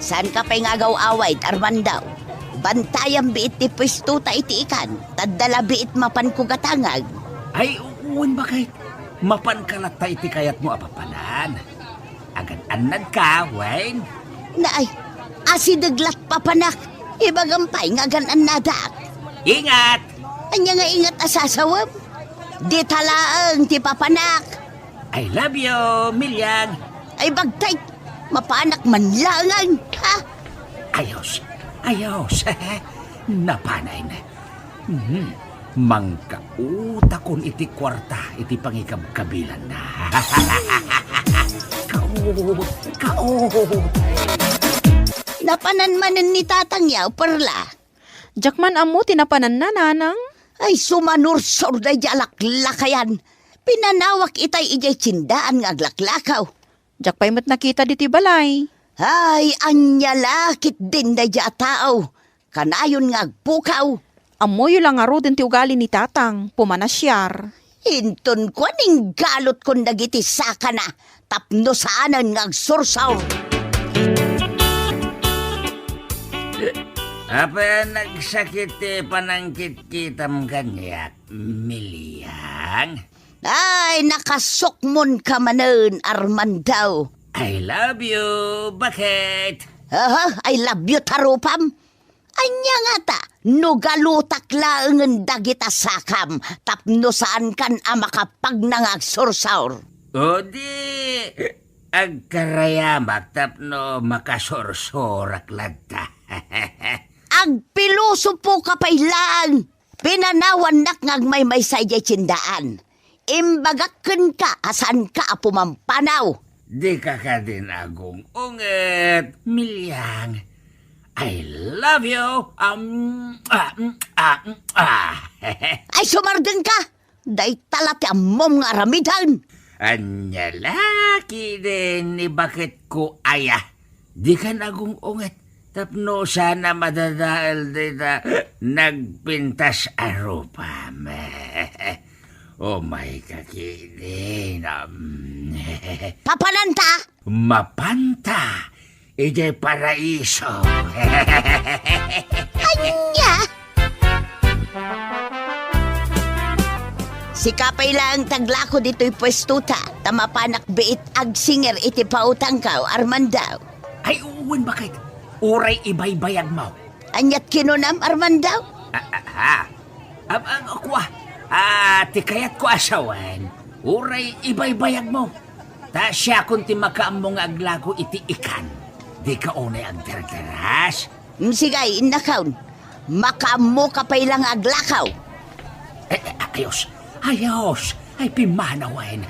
Saanka pay nga agaw-away, Armando. Bantayam biit ti puestota iti ikan, ta adda la biit mapanko gatangag. Ay, wen, baket. Mapanka latta iti kayatmo a papanan. Agan-annadka, wen? Naay, asideg lat papanak. Ibagam pay nga agan-annadak. Ingat! Ania nga ingat a sasawem? Dita laeng ti papanak. I love you, Milyang. Ay, bagtay! Mapanak man laengen, ha? Ayos, ayos. Napanay na. Hmm, mangkautakon iti kuarta iti pangikabkabilanna. Kaot, kaot. Napanan manen ni Tatang yaw, Perla. Diak man ammo ti napananna, nanang. Ay, sumanursor daydi a laklakayan. Pinanawak itay idiay tiendaan nga aglaklakaw. Diak pay met nakita ditoy balay. Ay, ania la ketdin daydi a tao? Kanayon nga agpukaw. Ammoyo la ngaruden ti ugali ni Tatang, pumanasiar. Inton kuan, inggalutkon dagiti sakana tapno saanen nga agsursor. Apay a nagsakit ti panangkitkitam kaniak, Milyang? Ay, nakasukmonka manen, Armando. I love you, baket. Aha, I love you, tarupam. Ania ngata, no galutak laengen dagita sakam tapno saankan a makapagna nga agsursor? O di, agkarayamak tapno makasursurak latta. Agpilosopoka pay laeng. Pinanawannak nga agmaymaysa idiay tiendaan. Imbagak kenka a saanka a pumampanaw. Dika kadin agung-unget, Milyang. I love you. Um, ah, mm, ah, mm, ah. Ay, sumardengka! Dayta la ti ammom nga aramiden. Ania la ketdin ni baketko aya? Dikan agung-unget tapno saan a madadael dayta nagpintas a rupam. Umayka ketdin, um. Papananta? Mapanta idiay paraiso. Ania? Sika pay laeng ti aglako ditoy puestota, ta mapanak biit agsinger iti pautangko, Armando. Ay, wen, baket. Uray ibaybayagmo. Aniat kinunam, Armando? Ah, ah, ah. Am, am, kua, ah, ti kayatko a sawen, uray ibaybayagmo. Ta siakon ti makaammo nga aglako iti ikan. Dika unay agdardaras. Mm, sige, innakon. Makaammoka pay la nga aglakaw. Eh, eh, ayos. Ayos. Ay, pimmanawen.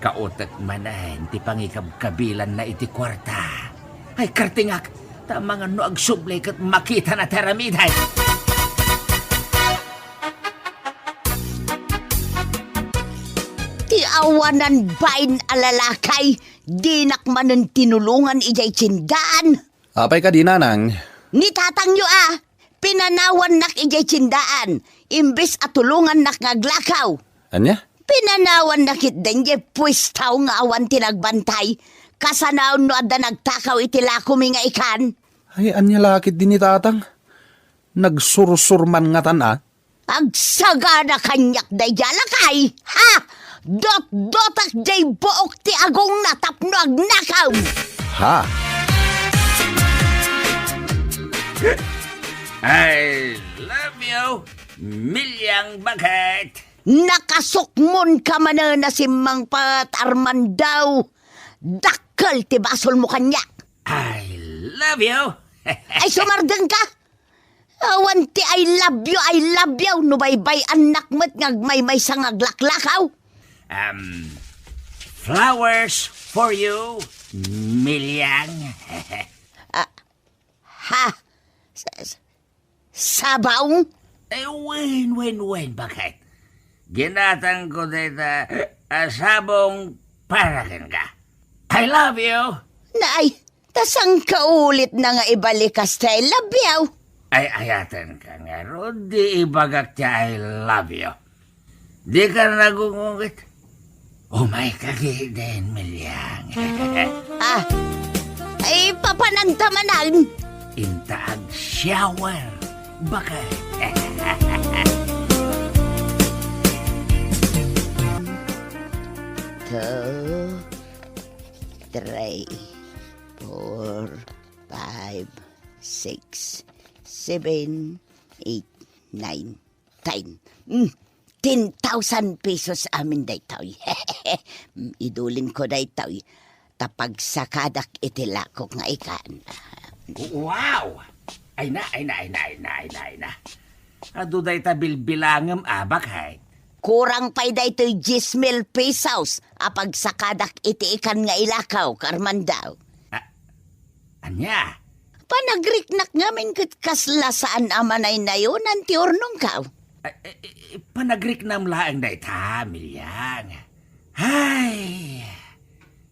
Kautek manen ti pangikabkabilanna iti kuarta. Ay, kartingak. Ta mangan no agsubli ket makitana ti aramiden. Ti awanan bain a lalakay, dinak manen tinulongan idiay tiendaan. Apay kadi, nanang? Ni tatangyo a, pinanawannak idiay tiendaan, imbes a tulongannak nga aglakaw. Ania? Pinanawannak ketdin diay puestaw nga awan ti nagbantay, kasano no adda nagtakaw iti lakomi nga ikan. Ay, ania la ketdi ni tatang? Nagsursur man ngatan a? Agsagana kaniak daydiay a lakay, ha? Dotdotak diay buok ti agongna tapno agnakaw. Ha? I love you, Milyang Baket. Nakasukmonka manen a simmangpet, Armando. Dakkel ti basolmo kaniak. I love you. Ay, sumardengka? Awan ti I love you, I love you, no baybay-annak met nga agmaymaysa nga aglaklakaw. Um, flowers for you, Milyang. Ah, ha? Sa-, sa-, sabong? Eh, wen, wen, wen, Baket? Ginatangko dayta a sabong para kenka. I love you. Nay, ta sangka ulit na nga ibalikas ti I love you. Ay, ayatenka ngarud, di ibagak ti I love you. Dika nagungugit. Umayka ketdin, Milyang. Ah, ay, papananta manen. Inta agshower, Baket. Two, three, four, five, six, seven, eight, nine, ten. Mm, ten thousand pesos amin daytoy. Mm, idulinko daytoy ta pagsakadak iti lakok nga ikan. Wow! Ay na, ay na, ay na, ay na, ay na, ay na. Adu dayta bilbilangem, Baket. Kurang pay daytoy diez mil pesos a pagsakadak iti ikan nga ilakaw, Armando. Ah, ania? Panagriknak ngamin ket kasla saan a manaynayonan ti urnongko. Ah, eh, eh, panagriknam laeng dayta, Milyang. Ay,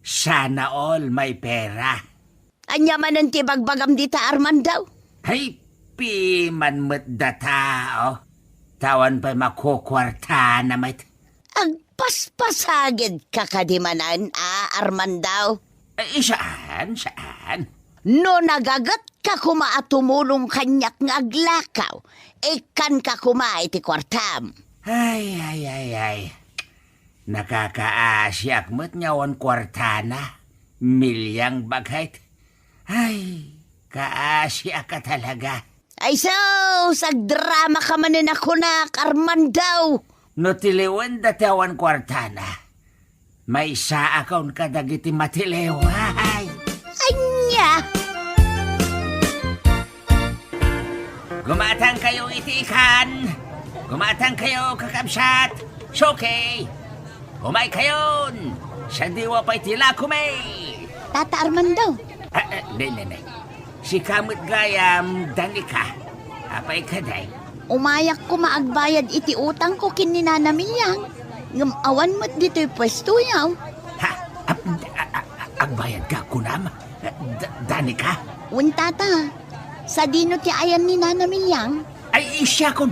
sana all may pera. Ania manen ti ibagbagam dita, Armando? Ay, piman met data, oh. Ta awan pay makukuartana met. Agpaspasagidka kadi manen, a, Armando? Eh, saan, saan? No nagagetka koma a tumulong kaniak nga aglakaw, ikkanka koma iti kuartam. Ay, ay, ay, ay. Nakakaasiak met nga awan kuartana. Milyang Baket. Ay, kaasiak a talaga. Ay sus, agdramaka manen a kunak, Armando. No tiliwenda ti awan kuartana, maysaakon kadagiti matiliw. Ay! Ania? Gumatangkayo iti ikan. Gumatangkayo, kakabsat. Suki. Umaykayon. Sadiwa pay ti lakomi. Tata Armando. Ah, ah, ne, ne, ne. Sika met gayam, Danica. Apay kadi? Umayak koma agbayad iti utangko ken ni Nana Milyang. Ngem awan met ditoy puestoyo. Ha? Ag-, a-, a-, agbayadka kunam? Da-, Danica? Wen, tata. Sadino ti ayan ni Nana Milyang? Ay, siakon.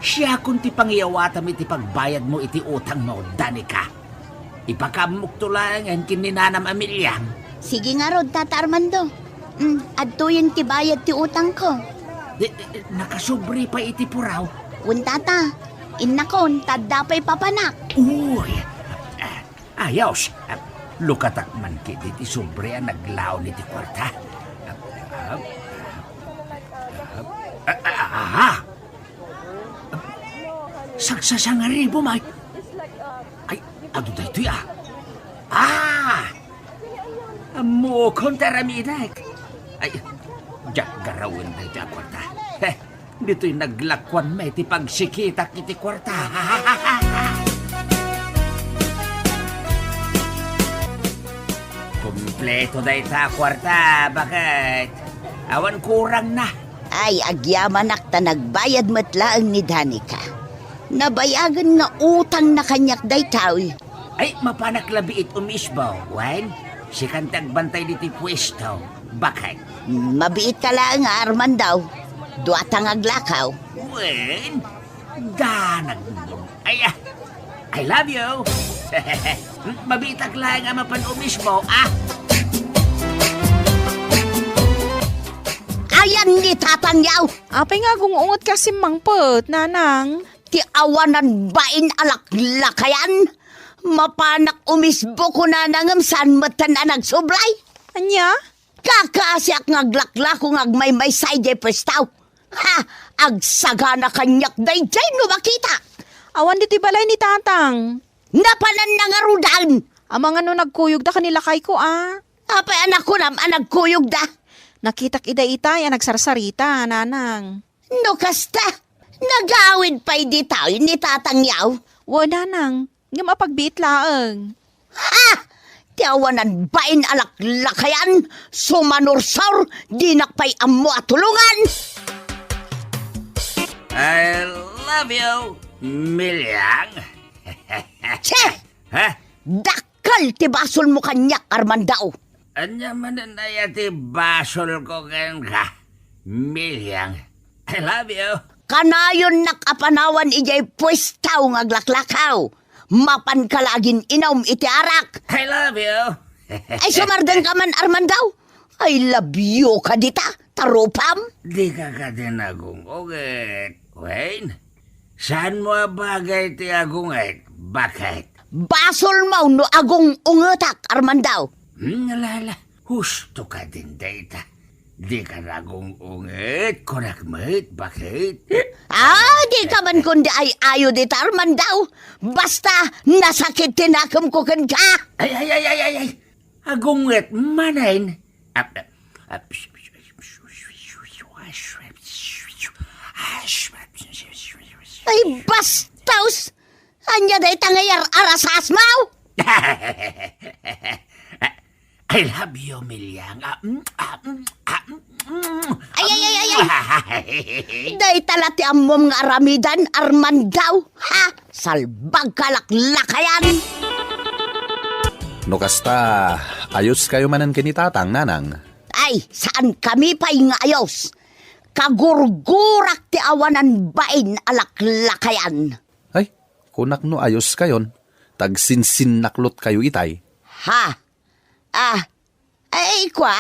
Siakon ti pangiyawatam iti pagbayadmo iti utangmo, Danica. Ipakaammokto laengen ken ni Nanam a Milyang. Sige ngarud, Tata Armando. Mm, adtoyen ti bayad ti utangko. Eh, eh, nakasubri pay iti puraw. Wen, Tata. Innakon, ta adda pay papanak. Uy! Ah, ayos. Ah, lukatak man ketdi ti sobre a naglaon iti kuarta. Ah, ah, ah, ah, ah, ah. Sagsasangaribu met. Ay, adu daytoy, a. A! Ammokon ti aramidek. Ay, diak garawen daytoy a kuarta. He, ditoy naglakuan met ti pagsikitak iti kuarta. Kompleto dayta a kuarta, baket. Awan kurangna. Ay, agyamanak ta nagbayad met laeng ni Danica. Nabayagen nga utangna kaniak daytoy. Ay, mapanak la biit umisbo, wen? Sikan ti agbantay ditoy puesto. Baket. Mabiit ka laeng, Armando. Duata nga aglakaw. Wen? Danag. Ay, a. I love you. Mabiitak laeng a mapan umisbo, a. Ayan ni Tatang Yao. Apay nga agung-unget ka simmangpet, Nanang? Ti awanan bain a laklakayan. Mapanak umisbo kunana ngem saan metten a nagsublay. Ania? Kakaasiak nga aglaklako nga agmaymaysa idiay puesto. Ha! Agsagana kaniak daydiay no makitak. Awan ditoy balay ni Tatang. Napananna ngaruden. Amangan no nagkuyogda ken ni lakayko, a. Apay a nakunam a nagkuyogda? Nakitak ida itay a nagsarsarita, Nanang. No kasta, nagawid pay ditoy ni Tatang Yao? Wen, Nanang. Ngem apagbiit laeng. Ha! Ti awanan bain a laklakayan, sumanursor, dinak pay ammo a tulongan! I love you, Miliang. Che! Ha? Dakkel ti basolmo kaniak, Armando. Ania manen aya ti basolko kenka, Miliang? I love you. Kanayonnak a panawan idiay puesto nga aglaklakaw. Mapanka la agin-inum iti arak. I love you. Ay, sumardengka man, Armando. I love you ka dita, tarupam. Dika kadi nagung-unget, wen? Saanmo a bagay ti agunget? Baket? Basolmo no agung-ungetak, Armando. Hmm, ala, ala. Husto kadin dayta. Dika nagung-unget, kunak met, baket? A, dika man kundi ay-ayo dita, Armando. Basta, nasakit ti nakemko kenka. Ay, ay, ay, ay, ay, ay. Agunget manen. Ap-, ap-, Ay, bastos! Ania dayta nga iyar-arasasmo? I love you, Miliang. Ah, mm, ah, mm, ah, mm, mm. Ay, ay, ay, ay, ay. Dayta la ti ammom nga aramidan, Armando. Ha? Salbag ka laklakayan! No kasta, ayos kayo manen ken ni Tatang, Nanang? Ay, saan kami pay nga ayos? Kagurgurak ti awanan bain a laklakayan. Ay, kunak no ayos kayon, tagsinsinnaklot kayo itay. Ha? Ah, ay, kwa?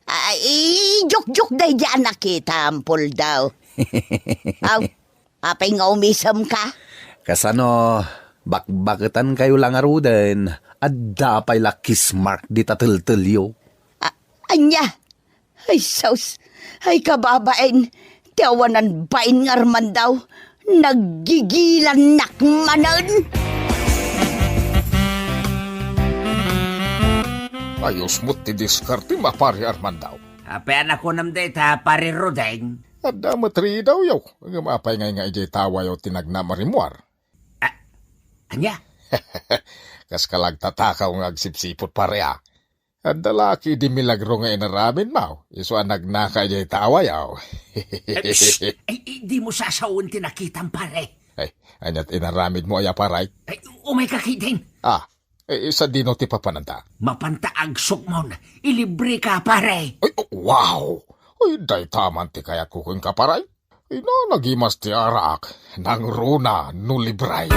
Ay, jokjok daydi a nakitam, Puldaw. Aw, apay nga umisemka? Kasano, bakbaketan kayo la ngaruden, adda pay la kiss mark dita teltelyo. A-, ania? Ay, sus! Ay, kababain! Ti awanan bain nga Armando, naggigilannak manen! Ayos met ti diskartem, Pare Armando. Apay a nakunam dayta, Pare Rodeng? Adda met ridaw yo, ngem apay ngay nga idiay tawayo ti nagnam a rimmuar? Ah, ania? Kas ka la agtatakaw nga agsipsiput, pare, a. Adda la ketdi milagro nga inaramidmo, isu a nagnaka idiay tawayo. Eh, shh! Ay, ay, dimo sasawen ti nakitam, pare. Ay, aniat inaramidmo aya, pare? Ay, umayka ketdin. Ah, eh, sadino ti papananta? Mapanta agsukmon, ilibreka, pare. Ay, oh, wow! Ay, dayta man ti kayatko kenka, pare. Ina, nagimas ti arak, nangruna no libray.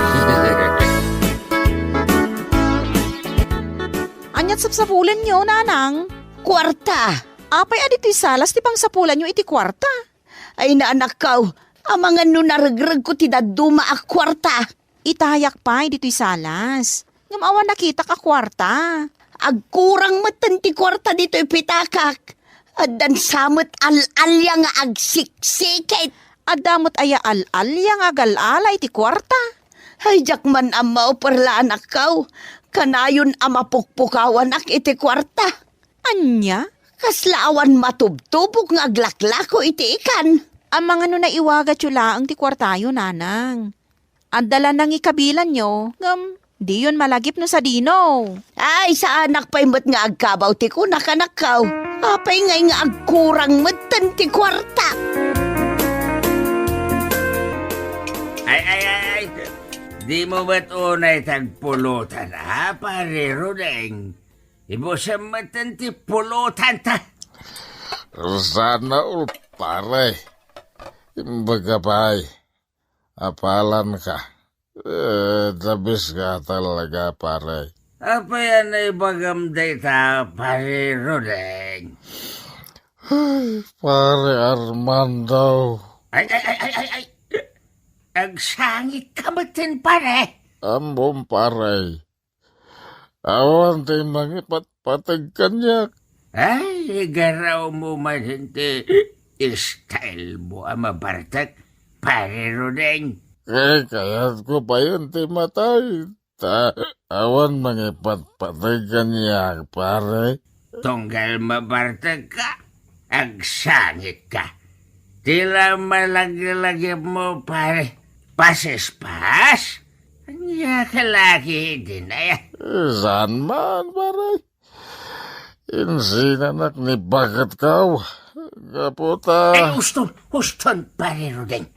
Aniat sapsapulenyo, Nanang? Kuarta. Apay a ditoy salas ti pangsapulanyo iti kuarta? Ay, naanakkaw, amangan no naregregko ti dadduma a kuarta. Itayak pay ditoy salas. Ngem awan nakitak a kuarta. Agkurang metten ti kuarta ditoy pitakak. Addan sa met al-alia nga agsiksikit. Adda met aya al-alia nga agal-ala iti kuarta? Ay, diak man ammo, perla anakko. Kanayon a mapukpukawanak iti kuarta. Ania? Kasla awan matubtubok nga aglaklako iti ikan. Amangan no naiwagatyo laeng ti kuartayo, nanang. Adda la nangikabilanyo, ngem diyon malagip no sadino. Ay, saanak pay met nga agkabaw ti kunak, anakko. Apay ngay nga agkurang metten ti kuarta? Ay, ay, ay, ay. Di mo met unay tagpulutan, ha, Pare Rudeng? Ibusem metten ti pulutanta. Sana all, pare. Imbaga pay. Apalanka. Eh, dabis ka talaga, pare. Apay a naibagam dayta, Pare Rudeng? Ay, Pare Armando. Ay, ay, ay, ay, ay, ay. Agsangit ka metten, pare. Ammom, pare. Awan ti mangipatpateg kaniak. Ay, igaraw mo man ti style mo a mabartek, Pare Rudeng. Eh, kayatko payen ti matay. Ta, awan mangipatpateg kaniak, pare. Tunggal mabartek ka, agsangit ka. Ti la malaglagip mo, pare. Pasispas? Ania ka lagi, dinaya? Eh, saan man, pare? Insinanak ni baket kaw. Gapu ta Ay, uston, uston, Pare Rudeng.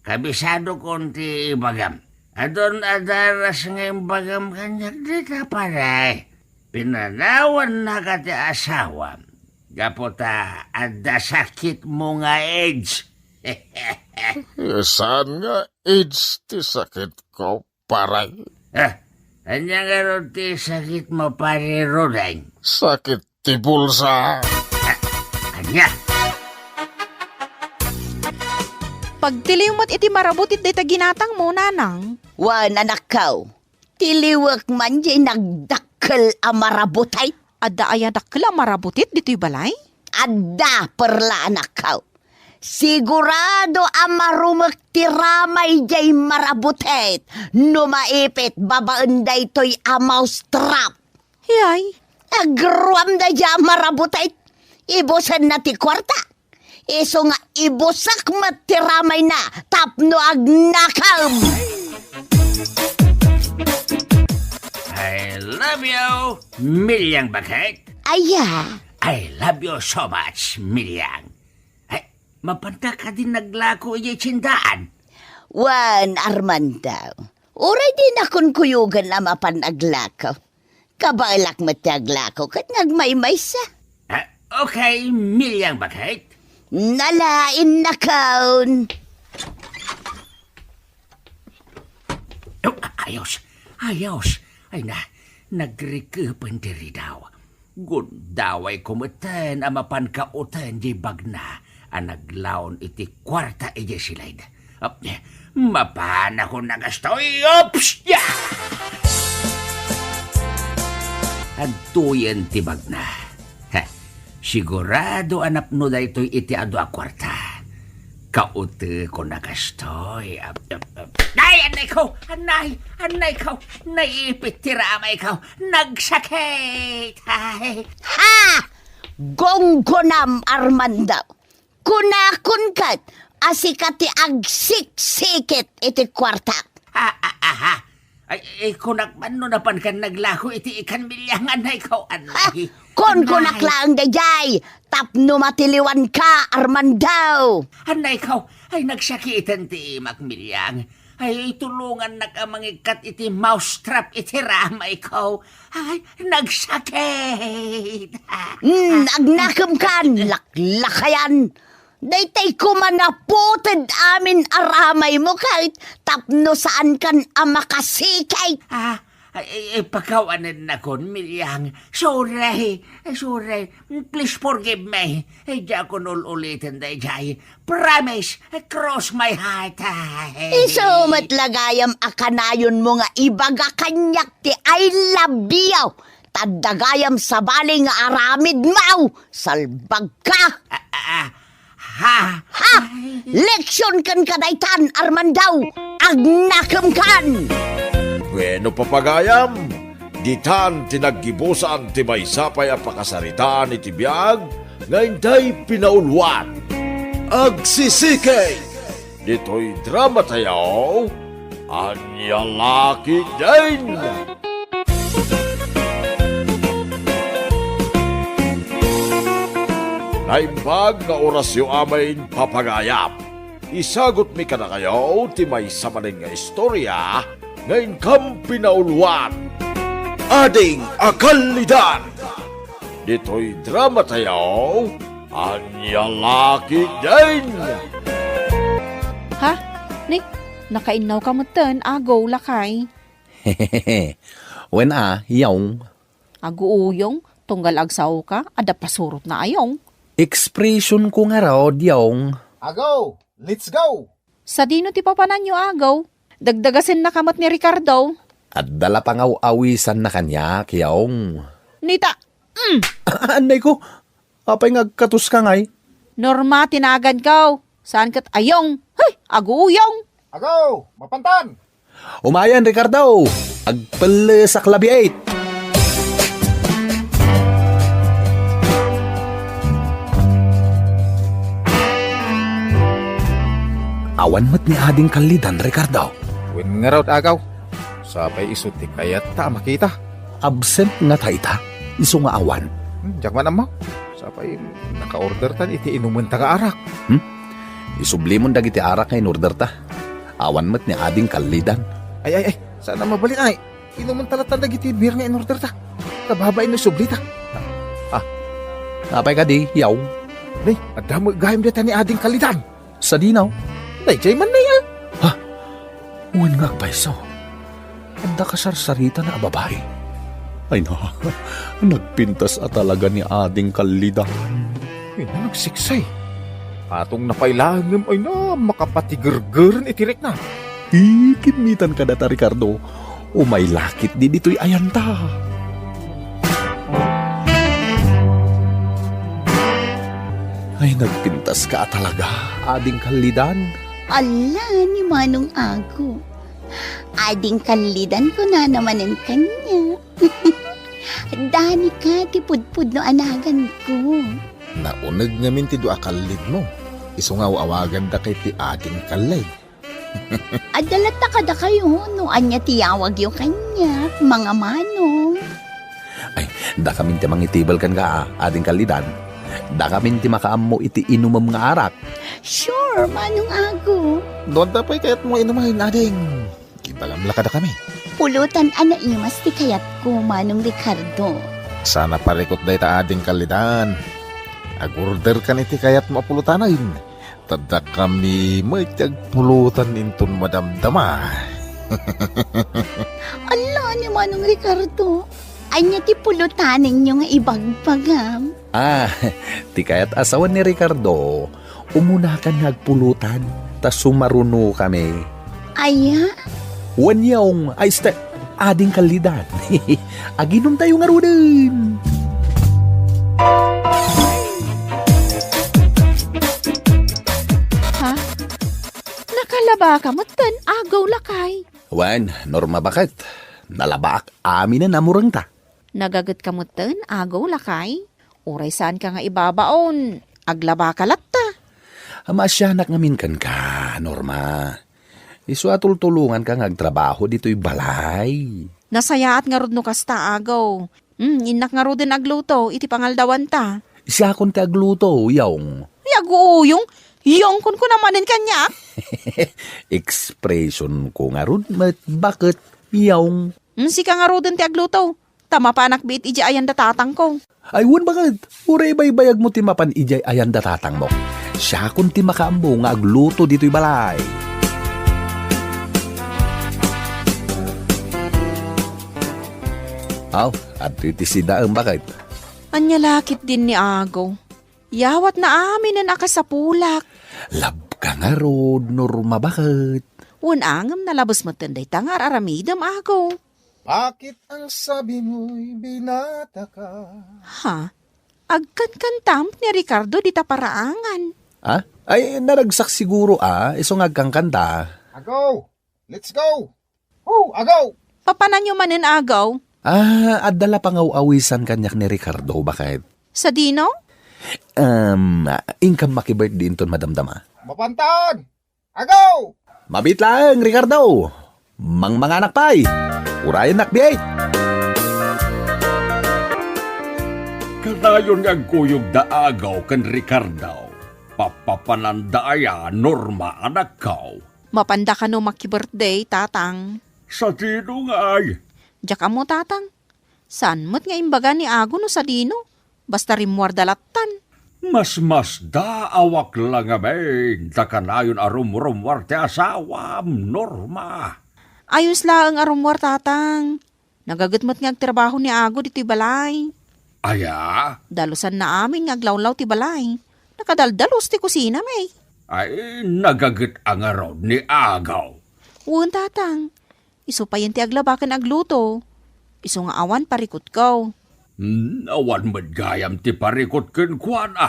Kabisadokon ti ibagam. Adun a daras nga imbagam kaniak dita, pare. Pinanawannaka ti asawam. Gapu ta adda sakitmo nga AIDS. Saan nga AIDS ti sakitko, pare? Ah, ania ngarud ti sakitmo, Pare Rudeng? Sakit ti bulsa. Ah, ania? Pagtiliw met iti marabutit dayta ginatangmo, nanang. Wen, anakko, tiliwek man diay nagdakkel a marabutit. Adda aya dakkel a marabutit ditoy balay? Adda, perla anakko. Sigurado a marumek ti ramay diay marabutit no maipit babaen daytoy a mousetrap. Yay. Agruam daydiay a marabutit. Ibusenna ti kuarta. Isu nga ibusak met ti ramayna tapno agnakem. I love you, Milyang Bakit. Aya. I love you so much, Milyang. Ay, mapanta kadi naglako idiay tiendaan? Wen, Armando. Uray dinakon kuyogen a mapan aglako. Kabaelak met ti aglako ket nagmaymaysa. Ah, okay, Milyang Bakit. Nala, innakon. Oh, ayos, ayos. Ay na, nagrikepen ti ridaw. Gundawayko metten a mapan kauten diay bagna a naglaon iti kuarta idiay siled. Ap-, mapanakon a gastoy. Oops! Ya! Adtoyen ti bagna. Heh, sigurado a napno daytoy iti adu a kuarta. Kautekon a gastoy. Ap-, ap-, ap-, ay, anayko! Anay! Anayko! Naipit ti ramayko! Nagsakit! Ay! Ha! Gunggonam, Armando! Kunakon ket a sika ti agsiksikit iti kuartak. Ah, ah, aha. Ay, eh, kunak man no napankan naglako iti ikan, Milyang, anayko, anay. Ha? Kunkunak laeng daydiay tapno matiliwanka, Armando. Anayko, ay nagsakiten ti imak, Milyang. Ay, tulongannak a mangikkat iti mousetrap iti ramayko. Ay, nagsakit. Hmm, agnakemkan, laklakayan. Daytay koma naputed amin a ramaymo ket tapno saankan a makasikit. Ah, ay, ay, ay, pakawanennakon, Milyang. Sorry, sorry. Please forgive me. Ay, diakon ul-uliten daydiay. Promise, cross my heart. Isu met la gayam a kanayonmo nga ibaga kaniak ti I love you. Ta adda gayam sabali nga aramidmo. Salbagka! Ah, ah, ah. Ha? Ha? Leksion kenka daytan, Armando! Agnakemkan! Bueno, papagayam, ditan ti naggibusan ti maysa pay a pakasaritaan iti biag nga intay pinauluan. Agsisike! Ditoy dramatayo, Ania la ketdin! Naimbag nga orasyo amin, papagayam. Isagutmi kadakayo ti maysa manen nga istoria nga inkam pinauluan. Ading a Kallidan! Ditoy dramatayo, Ania la ketdin! Ha? Ni, nakainnawka metten, Ago, lakay? Wen a, Yong. Aguuyong, tunggal agsaoka, adda pasurotna a Yong. Expression ko ngarud, Yong. Ago, let's go! Sadino ti papananyo, Ago? Dagdagasennaka met ni Ricardo. Adda la pangaw-awisanna kaniak, Yong. Nita, mm. Anay ko, apay nga agkatoska ngay? Norma ti naganko. Saan ket a Yong? Hey, aguuyong! Ago, mapantan! Umayen, Ricardo! Agpellesak labiit! Awan met ni Ading Kallidan, Ricardo. Wen ngarud, Agaw. Sapay isu ti kayatta a makita. Absent ngata ita, isu nga awan. Hmm, diak man ammo. Sapay naka-ordertan iti inumenta nga arak. Hmm? Isublimon dagiti arak nga in-orderta. Awan met ni Ading Kallidan. Ay, ay, ay, saan a mabalin, ay. Inumenta lattan dagiti beer nga in-orderta. Kababain no isublita. Ah, apay kadi, Yaw? Nay, adda met gayam dayta ni Ading Kallidan. Sadino? Daydiay man, nay, ah. Ha? Wen nga agpayso. Adda kasarsaritan a babai. Ay na, nagpintas a talaga ni Ading Kallidan. Ay na, nagsiksay. Atong napay laeng ngem, ay na, makapatigergeren iti rikna. Ikimmitan kadata, Ricardo. Umay lakit di ditoy ayanta. Ay, nagpintas ka talaga, Ading Kallidan. Ala, ni Manong Ago. Ading Kallidan, kunana manen kaniak. Dani ka ti pudpudno a naganko. Nauneg ngamin ti dua a kallidmo. Isu nga aw-awaganda kay ti Ading Kallid. Adda latta kadakayo no ania ti yawagyo kaniak, Manong Ago. Ay, dakamin ti mangitibel kenka, Ading Kallidan. Dakamin ti makaammo iti inumem nga arak. Sure, Manong Ago. No adda pay kayatmo nga inumen, Ading, ibagam la kadakami. Pulutan a naimas ti kayatko, Manong Ricardo. Saan a parikut dayta, Ading Kallidan. Agorder kan iti kayatmo a pulutanen. Ta dakami met ti agpulutan inton madamdama. Ala ni Manong Ricardo, ania ti pulutanenyo nga ibagbagam? Ah, ti kayat a sawen ni Ricardo, umunakan nga agpulutan, ta sumarunokami. Aya? Wen Yaw, ay, este, Ading Kallidan. Aginumtayo ngaruden. Ha? Nakalabaka metten, Agaw, lakay? Wen, Norma, baket. Nalabaak aminen a murengta. Nagagetka metten, Agaw, lakay? Uray saanka nga ibabaon, aglabaka latta. Maasianak ngamin kenka, Norma. Isu a tultulonganka nga agtrabaho ditoy balay. Nasayaat ngarud no kasta, Agaw. Hmm, innak ngaruden agluto iti pangaldawanta. Siakon ti agluto, Yong. Ay, aguuyong. Yong, kunkuna manen kaniak. Expression ko ngarud met, baket, Yong. Hmm, sika ngaruden ti agluto. Ta mapanak biit idiay ayan da tatangko. Ay, wen, baket. Uray baybayagmo ti mapan idiay ayan da tatangmo. Siakon ti makaammo nga agluto ditoy balay. Aw, adtoy ti sidaem, baket. Ania la ketdin ni Agaw? Yawatna aminen a kasapulak. Labka ngarud, Norma, baket. Wen, ngem nalabes metten dayta nga ar-aramidem, Agaw. Bakit ang sabi mo'y binata ka? Ha? Agkankantam ni Ricardo dita paraangan. Ha? Ay, naragsak siguro, ah. Isu nga agkankanta. Agaw! Let's go! Woo! Agaw! Papananyo manen, Agaw? Ah, adda la pangaw-awisan kaniak ni Ricardo, baket. Sadino? Um, inkam makibirthday inton madamdama. Mapantan! Agaw! Mabit laeng, Ricardo! Mangmanganak pay! Urayennak, biit! Kanayon nga agkuyog da Agaw ken Ricardo, papapananda aya, Norma, anakko? Mapanda kano makibirthday, Tatang? Sadino ngay? Diak ammo, Tatang. Saan met nga imbaga ni Ago no sadino? Basta rimmuarda lattan. Masmasdaawak la ngamin ta kanayon a rumrummuar ti asawam, Norma. Ayos laeng a rummuar, Tatang. Nagaget met nga agtrabaho ni Ago ditoy balay. Aya? Dalusanna amin nga aglawlaw ti balay. Nakadaldalus ti kusina, may. Ay, nagaget a ngarud ni Ago. Wen, Tatang. Isu payen ti aglaba ken agluto. Isu nga awan parikutko. Hmm, awan met gayam ti parikut kenkuana.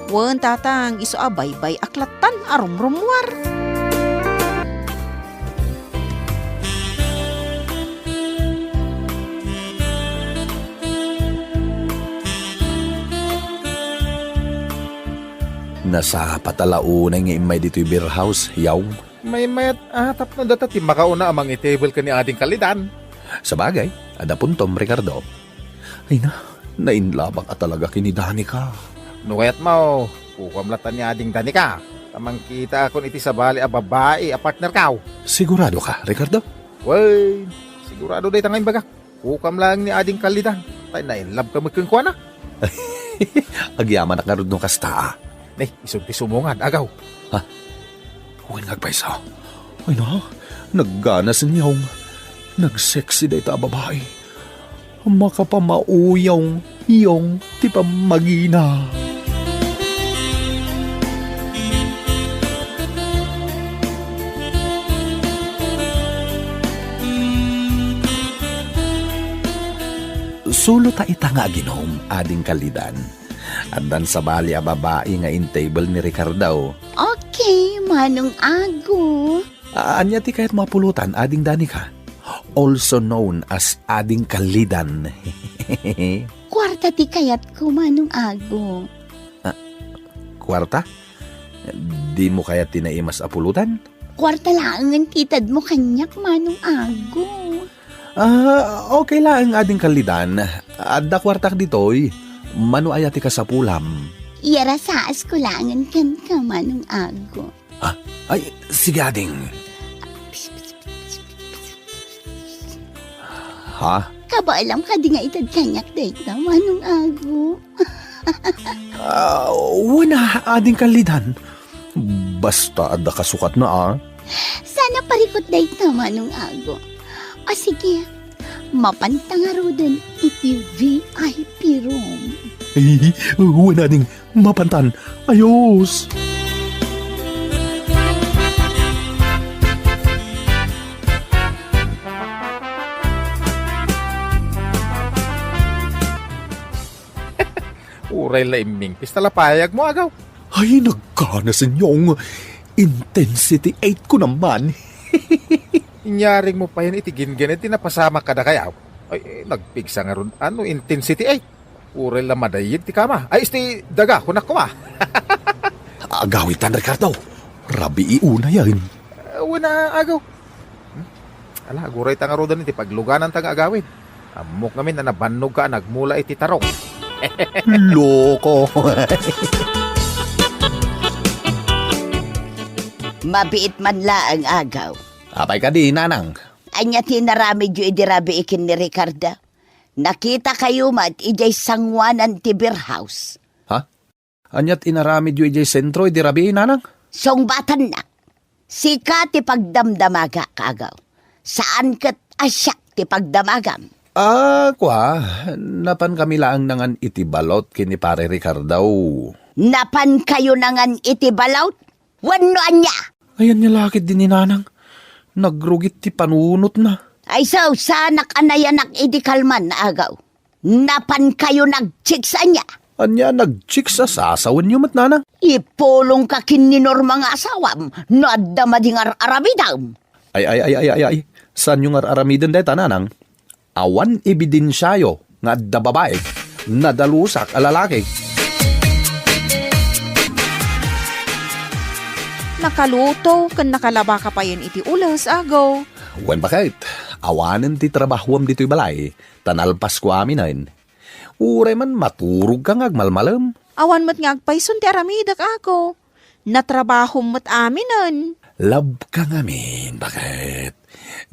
Wen, Tatang, isu a baybay-ak lattan a rumrummuar. Nasapa ta la unay nga immay ditoy beer house, yaw. Maymayat, ah, tapno data ti makauna a mangitable ken ni Ading Kalidan. Sabagay, adda puntom, Ricardo. Ay na, nainlabak a talaga ken ni Danica. No kayatmo, kukuam latta ni Ading Danica. Ta mangkitaakon iti sabali a babai a partnerko. Sigurado ka, Ricardo? Wen, sigurado dayta nga imbagak. Kukuam laeng ni Ading Kalidan, ta nainlabka met kenkuana. Agyamanak ngarud no kasta, a. Ne, isu ti sumungad, Agaw. Ha? Wen nga agpayso. Ay na, nagganas ni Yong. Nagsexy dayta a babai. Makapamauyong, Yong, ti pammagina. Sulo ta ita nga aginom, Ading Kalidan. Addan sabali a babai nga intable ni Ricardo. Okay, Manong Ago. A-, ania ti kayatmo a pulutan, Ading Danica? Also known as Ading Kalidan. Kuarta ti kayatko, Manong Ago. Ah, kuarta? Dimo kayat ti naimas a pulutan? Kuarta laengen ti itedmo kaniak, Manong Ago. Ah, okay laeng, Ading Kalidan. Adda kuartak ditoy. Mano aya ti kasapulam? Iyarasaasko laengen kenka, Manong Ago. Ha? Ay, sige, ading. Ha? Kabaelam kadi nga ited kaniak dayta, Manong Ago? Ah, wen a, Ading Kalidan. Basta adda kasukatna, a. Saan a parikut dayta, Manong Ago. O sige, mapanta ngaruden iti V I P room. Ay, wen, ading. Mapantan. Ayos! Uray la immingpis ta la payagmo, Agaw. Ay, nagkana, Senyong. Intensity eight ko naman. Inyarigmo payen iti gingganad ti napasamak kadakayo. Ay, nagpigsa ngarud, ano, intensity eight? Uray la madayeg ti kama. Ay, isti daga, kunak koma. Agawitan, Ricardo. Rabii unayen. Eh, wen a, Agaw. Hmm? Ala, aguray ta ngaruden iti paglugananta nga agawid. Ammok ngamin a nabannog ka a nagmula iti tarong. Loko. Mabiit man laeng, Agaw. Apay kadi, Nanang? Ania ti inaramidyo idi rabii ken ni Ricardo? Nakitakayo met idiay sangoanan ti beer house. Ha? Ania ti inaramidyo idiay sentro idi rabii, Nanang? Sungbatannak. Sika ti pagdamdamagak, Agaw. Saan ket a siak ti pagdamagam. Ah, kua, napankami laeng nangan iti balot ken ni Pare Ricardo. Napankayo nangan iti balot? Wenno ania? Ay, ania la ketdi ni Nanang? Nagrugit ti panunotna. Ay, sao, saanak a nayanak idi kalman, Agaw. Napankayo nagchicks ania? Ania, nag-chicks a sasawenyo met, nanang? Ipulongka ken ni Norma nga asawam no adda madi nga ar-aramidem. Ay, ay, ay, ay, ay, ay. Saanyo nga ar-aramiden dayta, nanang? Awan ebidensiayo nga adda babaik, nadalusak a lalaki. Nakaluto ken nakalabaka payen iti ules, Ago. Wen, baket, awanen ti trabahuam ditoy balay, ta nalpasko aminen. Uray man maturogka nga agmalmalem. Awan met nga agpayson ti aramidek, Ago. Natrabahom met aminen. Labka ngamin, baket.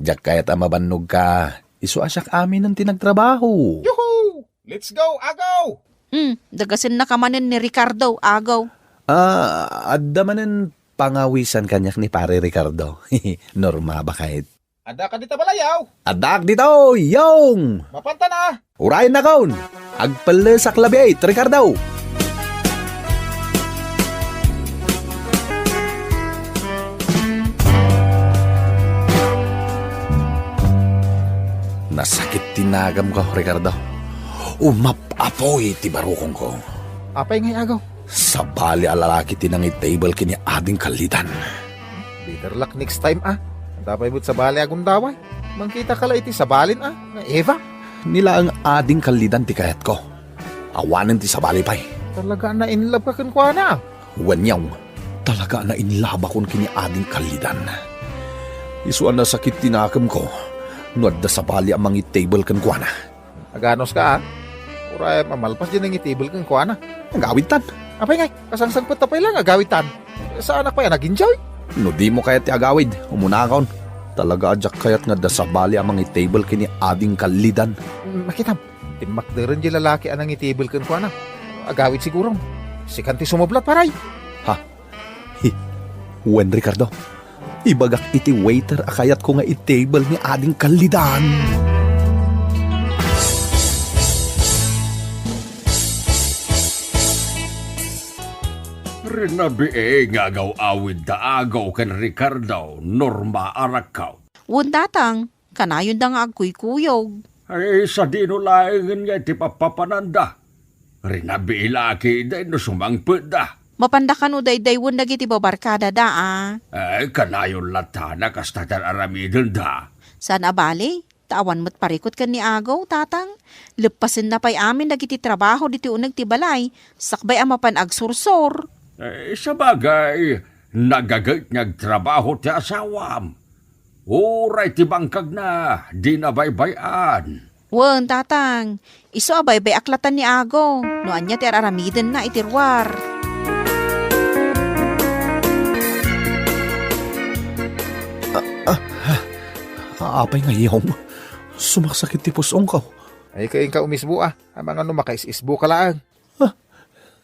Diak kayat a mabannogka. Isu a siak aminen ti nagtrabaho. Yuhu! Let's go, Agaw! Hmm, dagasennaka manen ni Ricardo, Agaw. Ah, adda manen pangawisan kaniak ni Pare Ricardo. Norma, baket. Adda ka dita balayaw? Addaak ditoy, Yong! Mapantana! Urayennakon! Agpellesak labi, Ricardo! Nasakit ti nagamko, Ricardo. Umap-apoy ti barukongko. Apay ngay, Agaw? Sabali a lalaki ti nangi-table ken ni Ading Kallidan. Better luck next time, a. Adda pay met sabali a gundaway. Mangkitaka la iti sabalin, a, nga Eva. Ni laeng Ading Kallidan ti kayatko. Awanen ti sabali pay. Talaga a na-inlove ka kenkuana, a? Wen, Yong, talaga a na-inlove-akon ken ni Ading Kallidan. Isu a nasakit ti nakemko no adda sabali a mangi-table kenkuana. Aganuska, a. Uray a malpas diay nangi-table kenkuana. Agawidtan. Apay ngay, kasangsangpet ta pay la nga agawidtan. Saanak pay a nag-enjoy? No dimo kayat ti agawid, umunakon. Talaga a diak kayat nga adda sabali a mangi-table ken ni Ading Kallidan. Mm, makitam, timmakderen diay lalaki a nangi-table kenkuana. Agawid sigurom. Sikan ti sumublat, paray. Ha? Hi, wen, Ricardo, ibagak iti waiter a kayatko nga i-table ni Ading Kallidan. Rinabii nga agaw-awid ta Agaw ken Ricardo, Norma a rakkaw. Wen, Tatang. Kanayonda nga agkuykuyog. Ay, sadino laengen nga iti pappapananda? Rinabii la ketdi no sumangpetda. Mapanda kano daydaywon dagiti babarkadada, a. Ay, kanayon latta a kasta ti ar-aramidenda. Saan a bale, ta awan met parikut ken ni Agaw, Tatang. Leppasenna pay amin dagiti trabaho ditoy uneg ti balay, sakbay a mapan agsursor. Ay, sabagay, nagaget nga agtrabaho ti asawam. Uray ti bangkagna, dina baybay-an. Wen, Tatang, isu a baybay-ak latta ni Agaw, no ania ti ar-aramidenna iti ruar. Ah, ah, ah, apay nga, Yong? Sumaksakit ti pus-ongko. Ay, kainka umisbo, a. Amangan no makais-isbo ka laeng. Ah,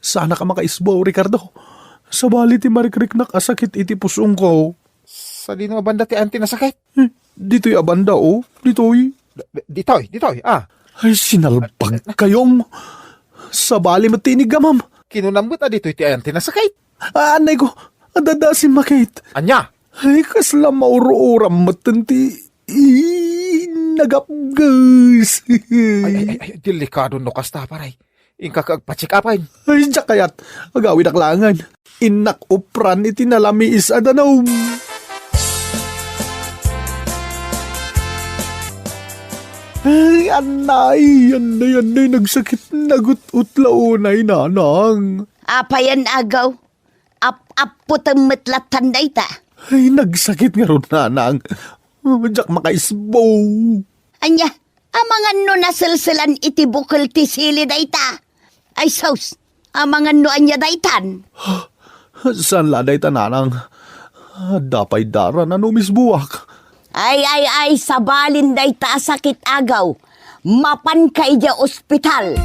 saanak a makaisbo, Ricardo. Sabali ti marikriknak a sakit iti pus-ongko. Sadino a banda ti ayan ti nasakit? Eh, ditoy a banda, o. Ditoy. D-, d-, ditoy, ditoy, a. Ay, sinalbagka, Yong. Sabali met ti iniggamam. Kinunam met a ditoy ti ayan ti nasakit. Ah, anay ko. Adda, adda simmakit. Ania? Ay, kasla maur-uram metten ti inagapges. Ay, ay, ay, ay, delikado no kasta, paray. Inka ka agpa-check-upen. Ay, diak kayat. Agawidak laengen. Innak upran iti nalamiis a danum. Ay, anay, anay, anay, nagsakit, nagut-ut la unay, nanang. Apayen, Agaw? Ap-apputem met lattan dayta. Ay, nagsakit ngarud, nanang. Diak makaisbo. Ania, amangan no naselselan iti bukel ti sili dayta? Ay sus, amangan no ania daytan? Saan la dayta, nanang? Adda pay daran a no umisbuak. Ay, ay, ay, sabalin dayta a sakit, Agaw. Mapanka idiay ospital.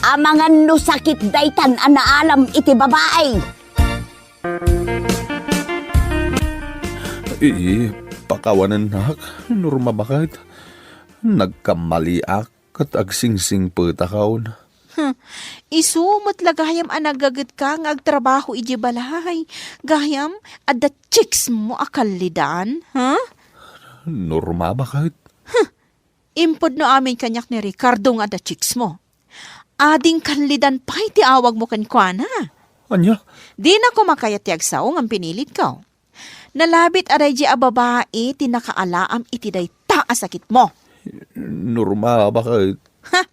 Amangan no sakit daytan a naalam iti babai. Ii, pakawanennak, Norma, baket. Nagkamaliak ket agsingsingpetakon. Hmm, isu met la gayam a nagagetka nga agtrabaho idiay balay. Gayam, adda chicks mo a kallidan, ha? Norma, baket. Huh, impudno amin kaniak ni Ricardo nga adda chicks mo. Ading kallidan pay ti awagmo kenkuana. Ania? Dina koma kayat ti agsao ngem pinilitko. Nalabit a daydi a babai ti nakaalaam iti dayta a sakitmo. Norma, baket. Ha?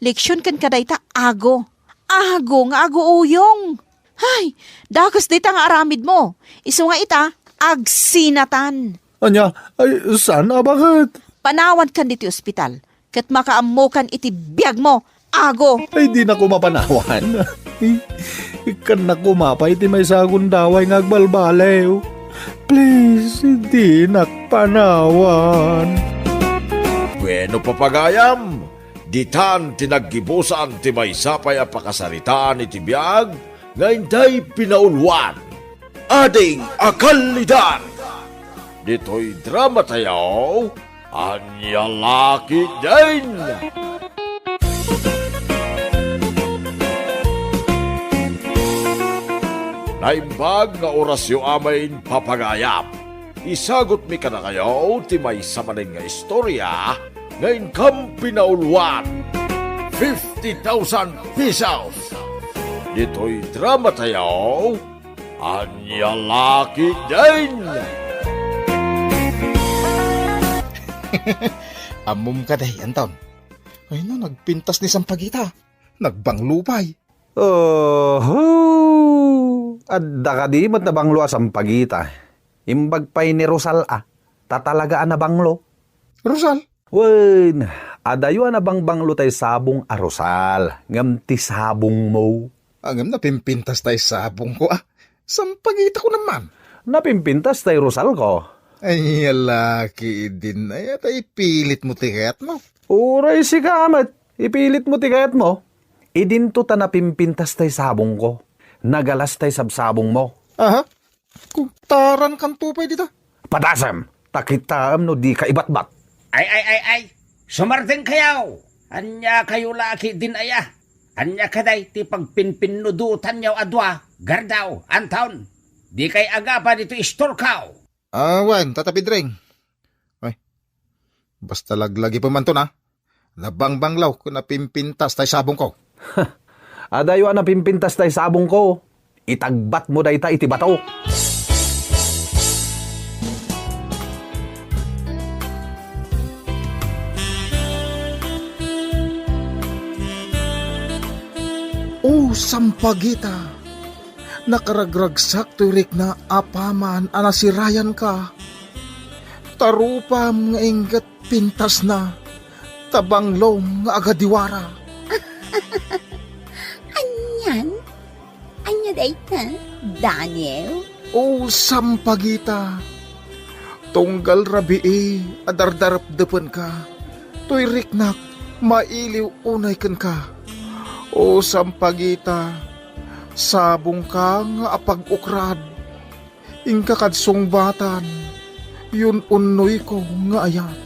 Leksion kenka dayta, ago. Ago nga aguuyong. Hay, dakes dayta nga aramidmo. Isu nga ita, agsinatan. Ania? Ay, saan a baket? Panawankan ditoy ospital. Ket makaammokan iti biagmo, ago. Ay, dinak koma panawan. Ikkannak koma pay ti maysa a gundaway nga agbalbaliw. Please, dinak panawan. Bueno, papagayam, ditan ti naggibusan ti maysa pay a pakasaritaan iti biag nga intay pinauluan. Ading a kallidan. Ditoy drama tayo, Ania la ketdin? Naimbag nga orasyo amin, papagayam. Isagutmi kadakayo ti maysa manen nga istorya nga inkam pinauluan. Fifty thousand pesos. Ditoy drama tayo, Ania la ketdin? Ammom kadi, Anton? Ay na, nagpintas ni Sampaguita. Nagbanglo pay. Oho! Adda kadi met nabanglo a Sampaguita. Imbag pay ni Rosal a, ta talaga a nabanglo. Rosal? Wen, adayo a nabangbanglo tay sabong a Rosal, ngem ti sabongmo. Ah, ngem napimpintas tay sabongko, ah. Sampaguitako naman. Napimpintas tay Rosalko. Ay, ala ketdin, ay, ta ipilitmo ti kayatmo. Uray sika met, ipilitmo ti kayatmo. Idinto ta napimpintas tay sabongko. Nagalas tay sabsabongmo. Aha? Kugtarankanto pay dita. Padasem, ta kitaem no dika ibatbat. Ay, ay, ay, ay! Sumardengkayo! Ania kayo la ketdin aya? Ania kadi ti pagpinpinnudotanyo a dua, Gardaw, Anton? Dikay agapa ditoy istorko! Ah, wen, Tata Pedring. Ay, basta laglagipem, Anton, ah. Nabangbanglo ken napimpintas tay sabongko. Adayo a napimpintas tay sabongko. Itagbatmo dayta iti bato. O Sampaguita, nakaragragsak toy rikna apaman a nasirayanka. Ta rupam nga inggit pintasna, ta banglom nga agadiwara. Anian? Ania dayta, Daniel? O Sampaguita, tunggal rabii a dardarepdepenka, toy riknak mailiw unay kenka. O Sampaguita, sabongka nga apag-ukrad. Inka kad sungbatan, yun-unnoyko nga ayat.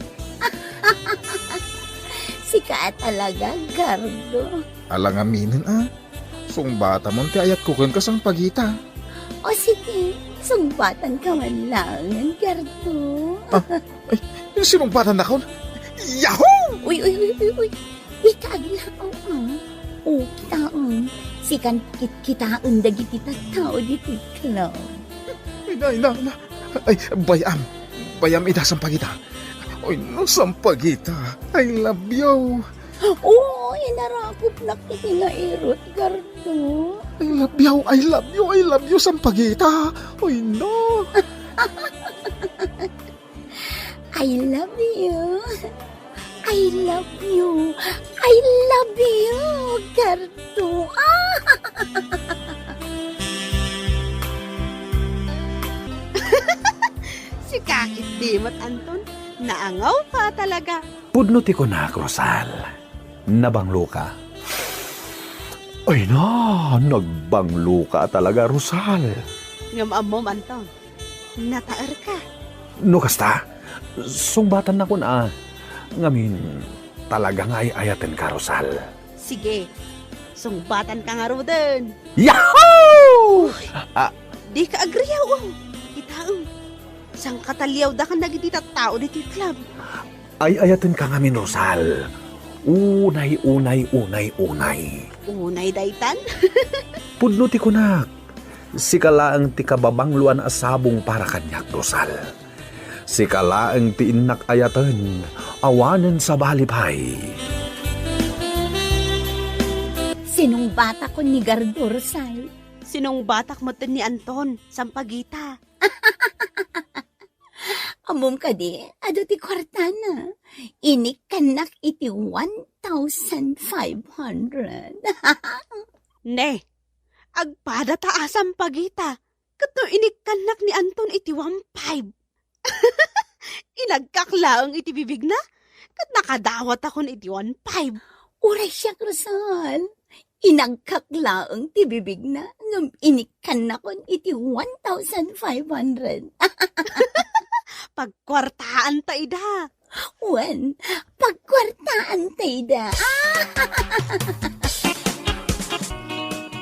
Sika a talaga, Gardo. Ala ngaminen, a. Sungbatamon ti ayatko kenka, Sampaguita. O sige, sungbatanka man laengen, Gardo. Ah, ay, sinungbatannakon? Yahoo! Uy, uy, uy, uy, uy. Dika aglaom, ah. O, kitaem. Sikan kitkitaen dagiti tattao ditoy club. Ina, ina, ina. Ay, bay-am. Bay-am ida, Sampaguita. Oy, no, Sampaguita. I love you. Oo, inarakopnak iti nairut, Gardo. I love you, I love you, I love you, Sampaguita. Oy, no. I love you. I love you. I love you, Gardo. Sika ketdi met, Anton. Naangaw ka talaga. Pudno ti kunak, Rosal. Nabanglo ka. Ay na, nagbanglo ka talaga, Rosal. Ngem ammom, Anton. Nataerka. No kasta, sungbatannakon a. Ngamin, talaga nga ay-ayatenka, Rosal. Sige, sungbatanka ngaruden. Yahoo! Uy, ah, dika agriaw, oh. Kitaem, sangkataliawdakan dagiti tattao ditoy club. Ay-ayatenka ngamin, Rosal. Unay, unay, unay, unay. Unay daytan? Pudno ti kunak. Sika laeng ti kababangloan a sabong para kaniak, Rosal. Sika laeng ti innak ayaten, awanen sabali pay. Sinungbatakon ni Gardo, Rosal. Sinungbatak met ni Anton, Sampaguita. Ammom kadi, adu ti kuartana. Inikkannak iti one thousand five hundred. Ne, agpada ta a Sampaguita. Ket no inikkannak ni Anton iti one five. Inagkak laeng iti bibigna, ket nakadawatakon iti one five. Uray siak, Rosal. Inagkak laeng ti bibigna, ngem inikkannakon iti one thousand five hundred. Pagkuartaan ta ida. Wen, pagkuartaan ta ida.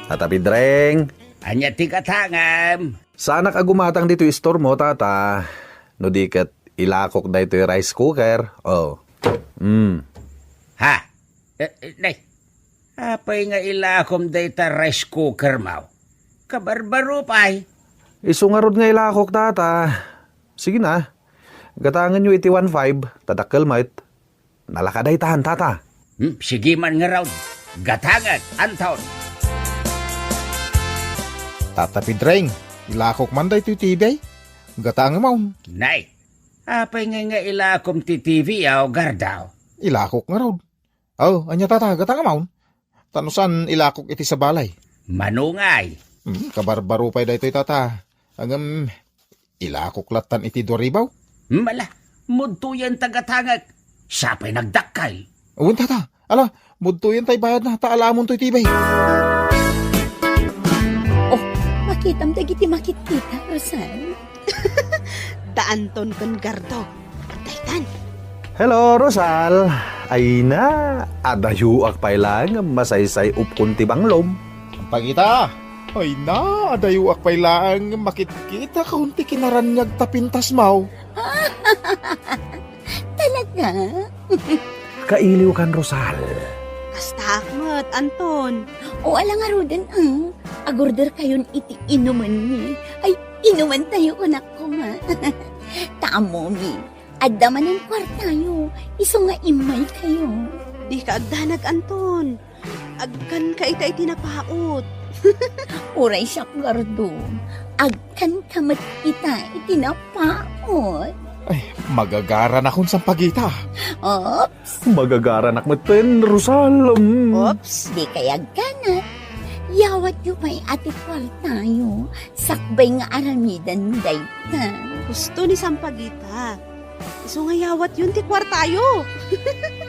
Tata Pidreng. Ania ti gatangem? Saanak a gumatang ditoy istormo, tata. No di ket ilakok daytoy rice cooker. Oh. Mm. Ha? Eh, eh, nay. Apay nga ilakom dayta rice cooker mo? Kabarbaro pay. Isu ngarud nga ilakok, tata. Sige na. Gatangenyo iti one five, ta dakkel met. Nalaka daytan, tata. Hmm, sige man ngarud. Gatangek, Anton. Tata Pidreng, ilakok man daytoy T V ay. Gatangem on. Nay, apay nga, nga ilakom ti T V aw, Gardaw? Ilakok ngarud. Oh, ania tata, gatangem on. Ta no saan ilakok iti sabali. Manungay. Hmm, kabarbaro pay daytoy, tata. Ngem, ilakok lattan iti dua ribaw. Hmm, ala, mudtoyen ta gatangek. Siya pay nagdakkel. Wen, tata. Ala, mudtoyen tay bayadna, ta alamontoy ti bay. Oh, makitam dagiti makitkita, Rosal. Da Anton ken Gardo. Daytan. Hello, Rosal. Ay na, adayoak pay laeng masaysay-opkon ti banglom. Sampaguita. Ay na, adayoak pay laeng makitkitakon ti kinaraniag ta pintasmaw. Talaga? Kailiwkan, Rosal. Kastaak met, Anton. O, ala ngaruden, ah. Agorder kayon iti inumen ni. Ay, inumen tayo, kunak koma. Ta ammomi, adda manen kuartayo, isu nga immay kayo. Dika agdanag, Anton. Agkanka ita iti napaut. Uray siak, Gardo. Agkanka met ita iti napaut. Ay, magagaranakon, Sampaguita. Oops. Magagaranak metten, Rosal. Mm. Oops. Di kay agkanat. Yawatyo pay a ti kuartayo. Sakbay nga aramiden dayta. Husto ni Sampaguita. Isu nga yawatyon ti kuartayo.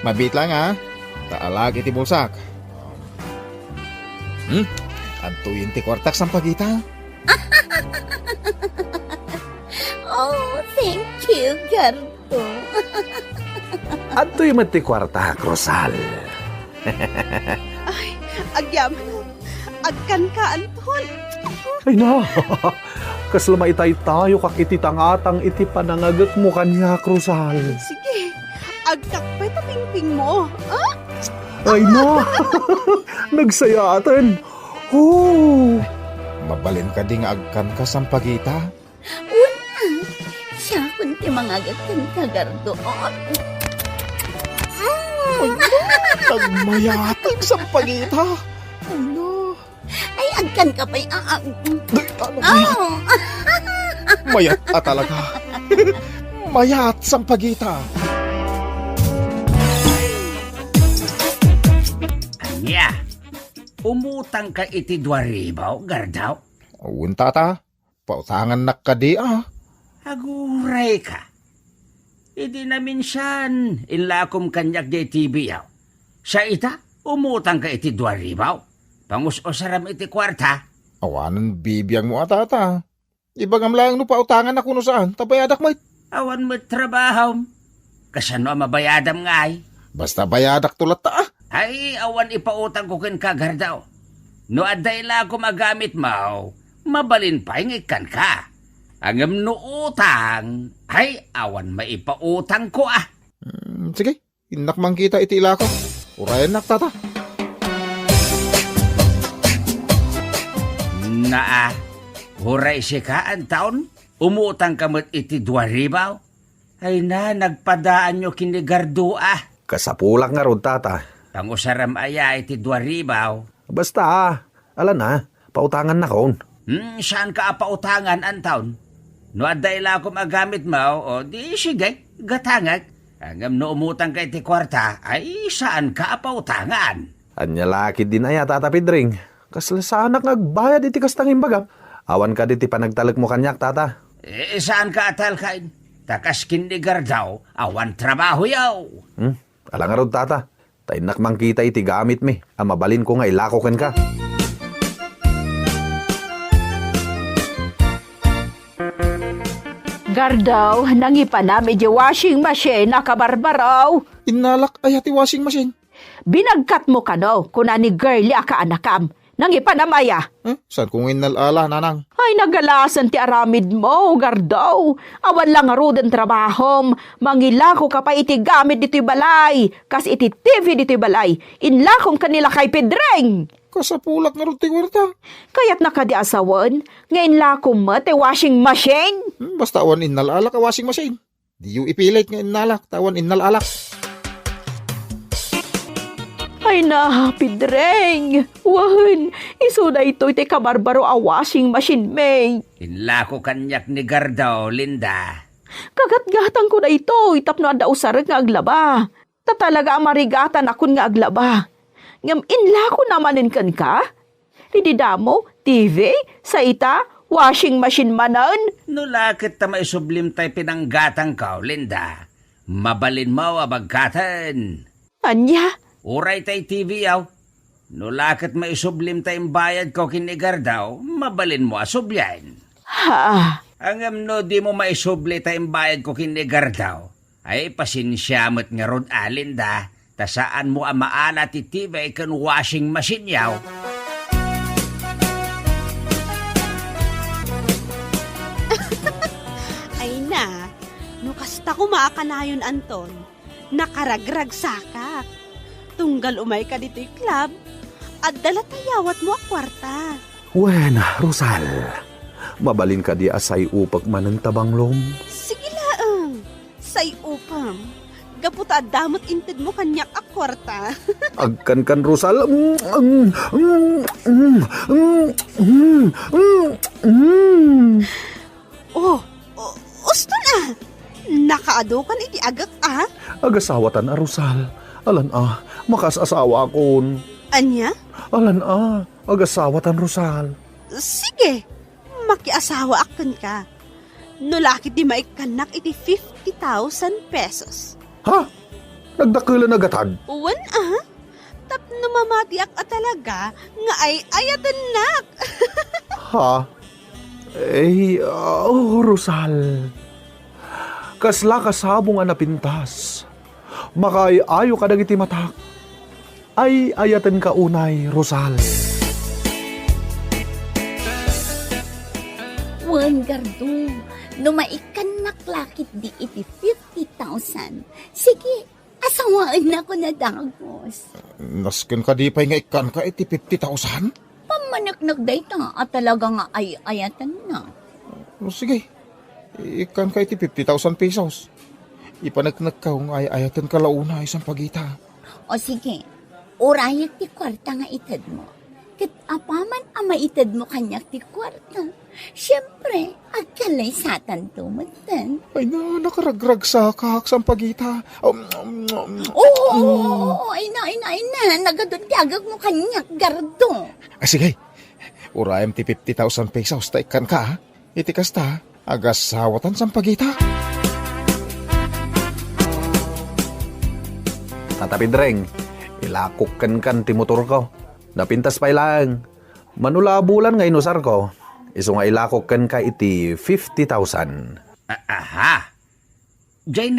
Mabiit lang, ha? Ta alaak iti bulsak. Hmm? Adtoyen ti kuartak, Sampaguita? Oh, thank you, Gardo. Adtoy met ti kuartak, Rosal. Ay, agyaman. Agkanka, Anton. Ay na! Kasla maitaytayokak iti tangatang iti panangagekmo kaniak, Rosal. Sige, agkak pay ta pingpingmo. Ah? Ay na! Nagsayaaten. Oh! Mabalin kadi nga agkanka, Sampaguita? Una, siakon ti mangagek kenka, Gardo. Ay, nagmayatag, Sampaguita. Ala. Ay, agkanka pay, ah, ah, mm. Ay, ano ba yan? Oh. Mayat a talaga. Mayat, Sampaguita. Ania? Umutangka iti dua ribu, Gardaw? Wen, tata. Pautangannak kadi, a? Agurayka. Idi naminsan, inlakom kaniak diay T V, aw. Siya ita, umutangka iti dua ribu. Pangus-usaram iti kuarta. Awanen bibiangmo a, tata. Ibagam laeng no pautanganak wenno saan, ta bayadak met. Awan met trabahom. Kasano a mabayadam ngay? Basta bayadakto latta, a. Ay, awan ipautangko kenka, Gardaw. No adda ilakom a gamitmo, mabalin pay nga ikkanka. Ngem no utang, ay, awan maipautangko, a. Hmm, sige, innak mangkita iti ilakom. Urayennak, tata. Naa, uray sika, Anton? Umutangka met iti dua ribu? Ay na, nagpadaanyo ken ni Gardo, a. Kasapulak ngarud, tata. Pangusaram aya iti dua ribu? Basta, a. Ala na, pautangannakon. Hmm, saanka a pautangan, Anton. No adda ilakom a gamitmo, o di sige, gatangek. Ngem no umutangka iti kuarta, ay saanka a pautangan. Ania la ketdin aya, Tata Pedring? Kasla saanak nga agbayad iti kasta nga imbagam. Awan kadi ti panagtalekmo kaniak, Tata? Eh, saanka a talkaen? Ta kas ken ni Gardo, awan trabahoyo. Hmm? Ala ngarud, Tata. Ta innak mangkita iti gamitmi a mabalinko nga ilako kenka. Gardo, nangipanam iti washing machine a kabarbaro. Innalak aya ti washing machine? Binagkatmo kano, kuna ni Girlie a kaanakam. Nangipanam aya? Eh, saanko nga innal-ala, nanang? Ay, nagalasen ti aramidmo, Gardo. Awan la ngaruden trabahom. Mangilakoka pay iti gamit ditoy balay, kas iti T V ditoy balay. Inlakom ken ni Lakay Pedring. Kasapulak ngarud ti kuarta. Kayatna kadi a sawen nga inlakom met ti washing machine? Hmm, basta awan innal-alak a washing machine. Diyo ipilit nga innalak, ta awan innal-alak. Ay na, Pedring! Wen, isu daytoy ti kabarbaro a washing machine mi. Inlako kaniak ni Gardo, Linda. Kagatgatangko daytoy tapno adda usarek nga aglaba. Ta talaga a marigatanakon nga aglaba. Ngem inlakona manen kenka? Idi damo, T V, sa ita, washing machine manen? No la ket ta maisublim tay pinanggatangko, Linda, mabalinmo a bagkaten. Ania? Uray tay T V, aw. No la ket maisublim tay imbayadko ken ni Gardo, mabalinmo a sublien. Ha? Ngem no dimo maisubli tay imbayadko ken ni Gardo, ay, pasensia met ngarud, a, Linda, ta saanmo a maala ti T V ken washing machine, yaw. Ay na, no kasta koma a kanayon, Anton, nakaragragsakak. Tunggal umayka ditoy club, adda la ta yawatmo a kuarta. Wen, Rosal, mabalin kadi a say-opek manen ta banglom? Sige laeng, say-opem. Gapu ta adda met intedmo kaniak a kuarta. Agkankan, Rosal. Mm, mm, mm, mm, mm, mm, mm. Oh, o-, uston a! Nakaadukan iti agek a? Agasawatan a, Rosal. Alan a, makaas-asawakon. Ania? Alan a, agasawatan, Rosal. Sige, makiasawaak kenka. No la ket di maikkannak iti fifty thousand pesos. Ha? Nagdakkelan a gatad? Wen a, tapno mamatiak a talaga nga ay-ayatennak. Ha? Eh, oh, Rosal. Kasla kasabong a napintas. Makaay-ayo kadagiti matak. Ay-ayatenka unay, Rosal. Wen, Gardo, no maikkannak la ketdi iti fifty thousand, sige, asawaennakon a dagus. Nasken kadi pay nga ikkanka iti fifty thousand? Pammaneknek dayta a talaga nga ay-ayatenna. O, sige. Ikkanka iti fifty thousand pesos. Ipaneknekko nga ay-ayatenka la unay, Sampagita. O, sige. Urayek ti kuarta nga itedmo. Ket apaman a maitedmo kaniak ti kuarta, siempre, agkallaysatanto metten. Ay na, nakaragragsakak, Sampagita. Um, um, um, Oo, oo, um. Oo, ay na, ay na, ay na. Nagadun ti agekmo kaniak, Gardo. Ah, sige. Urayem ti fifty thousand pesos ta ikkanka, ha? Iti kasta, agasawatan, Sampagita. Tata Pedring, ilakok kenkan ti motorko. Napintas pay laeng. Mano la a bulan nga inusarko. Isu nga ilakok kenka iti fifty thousand. A-, aha. Jay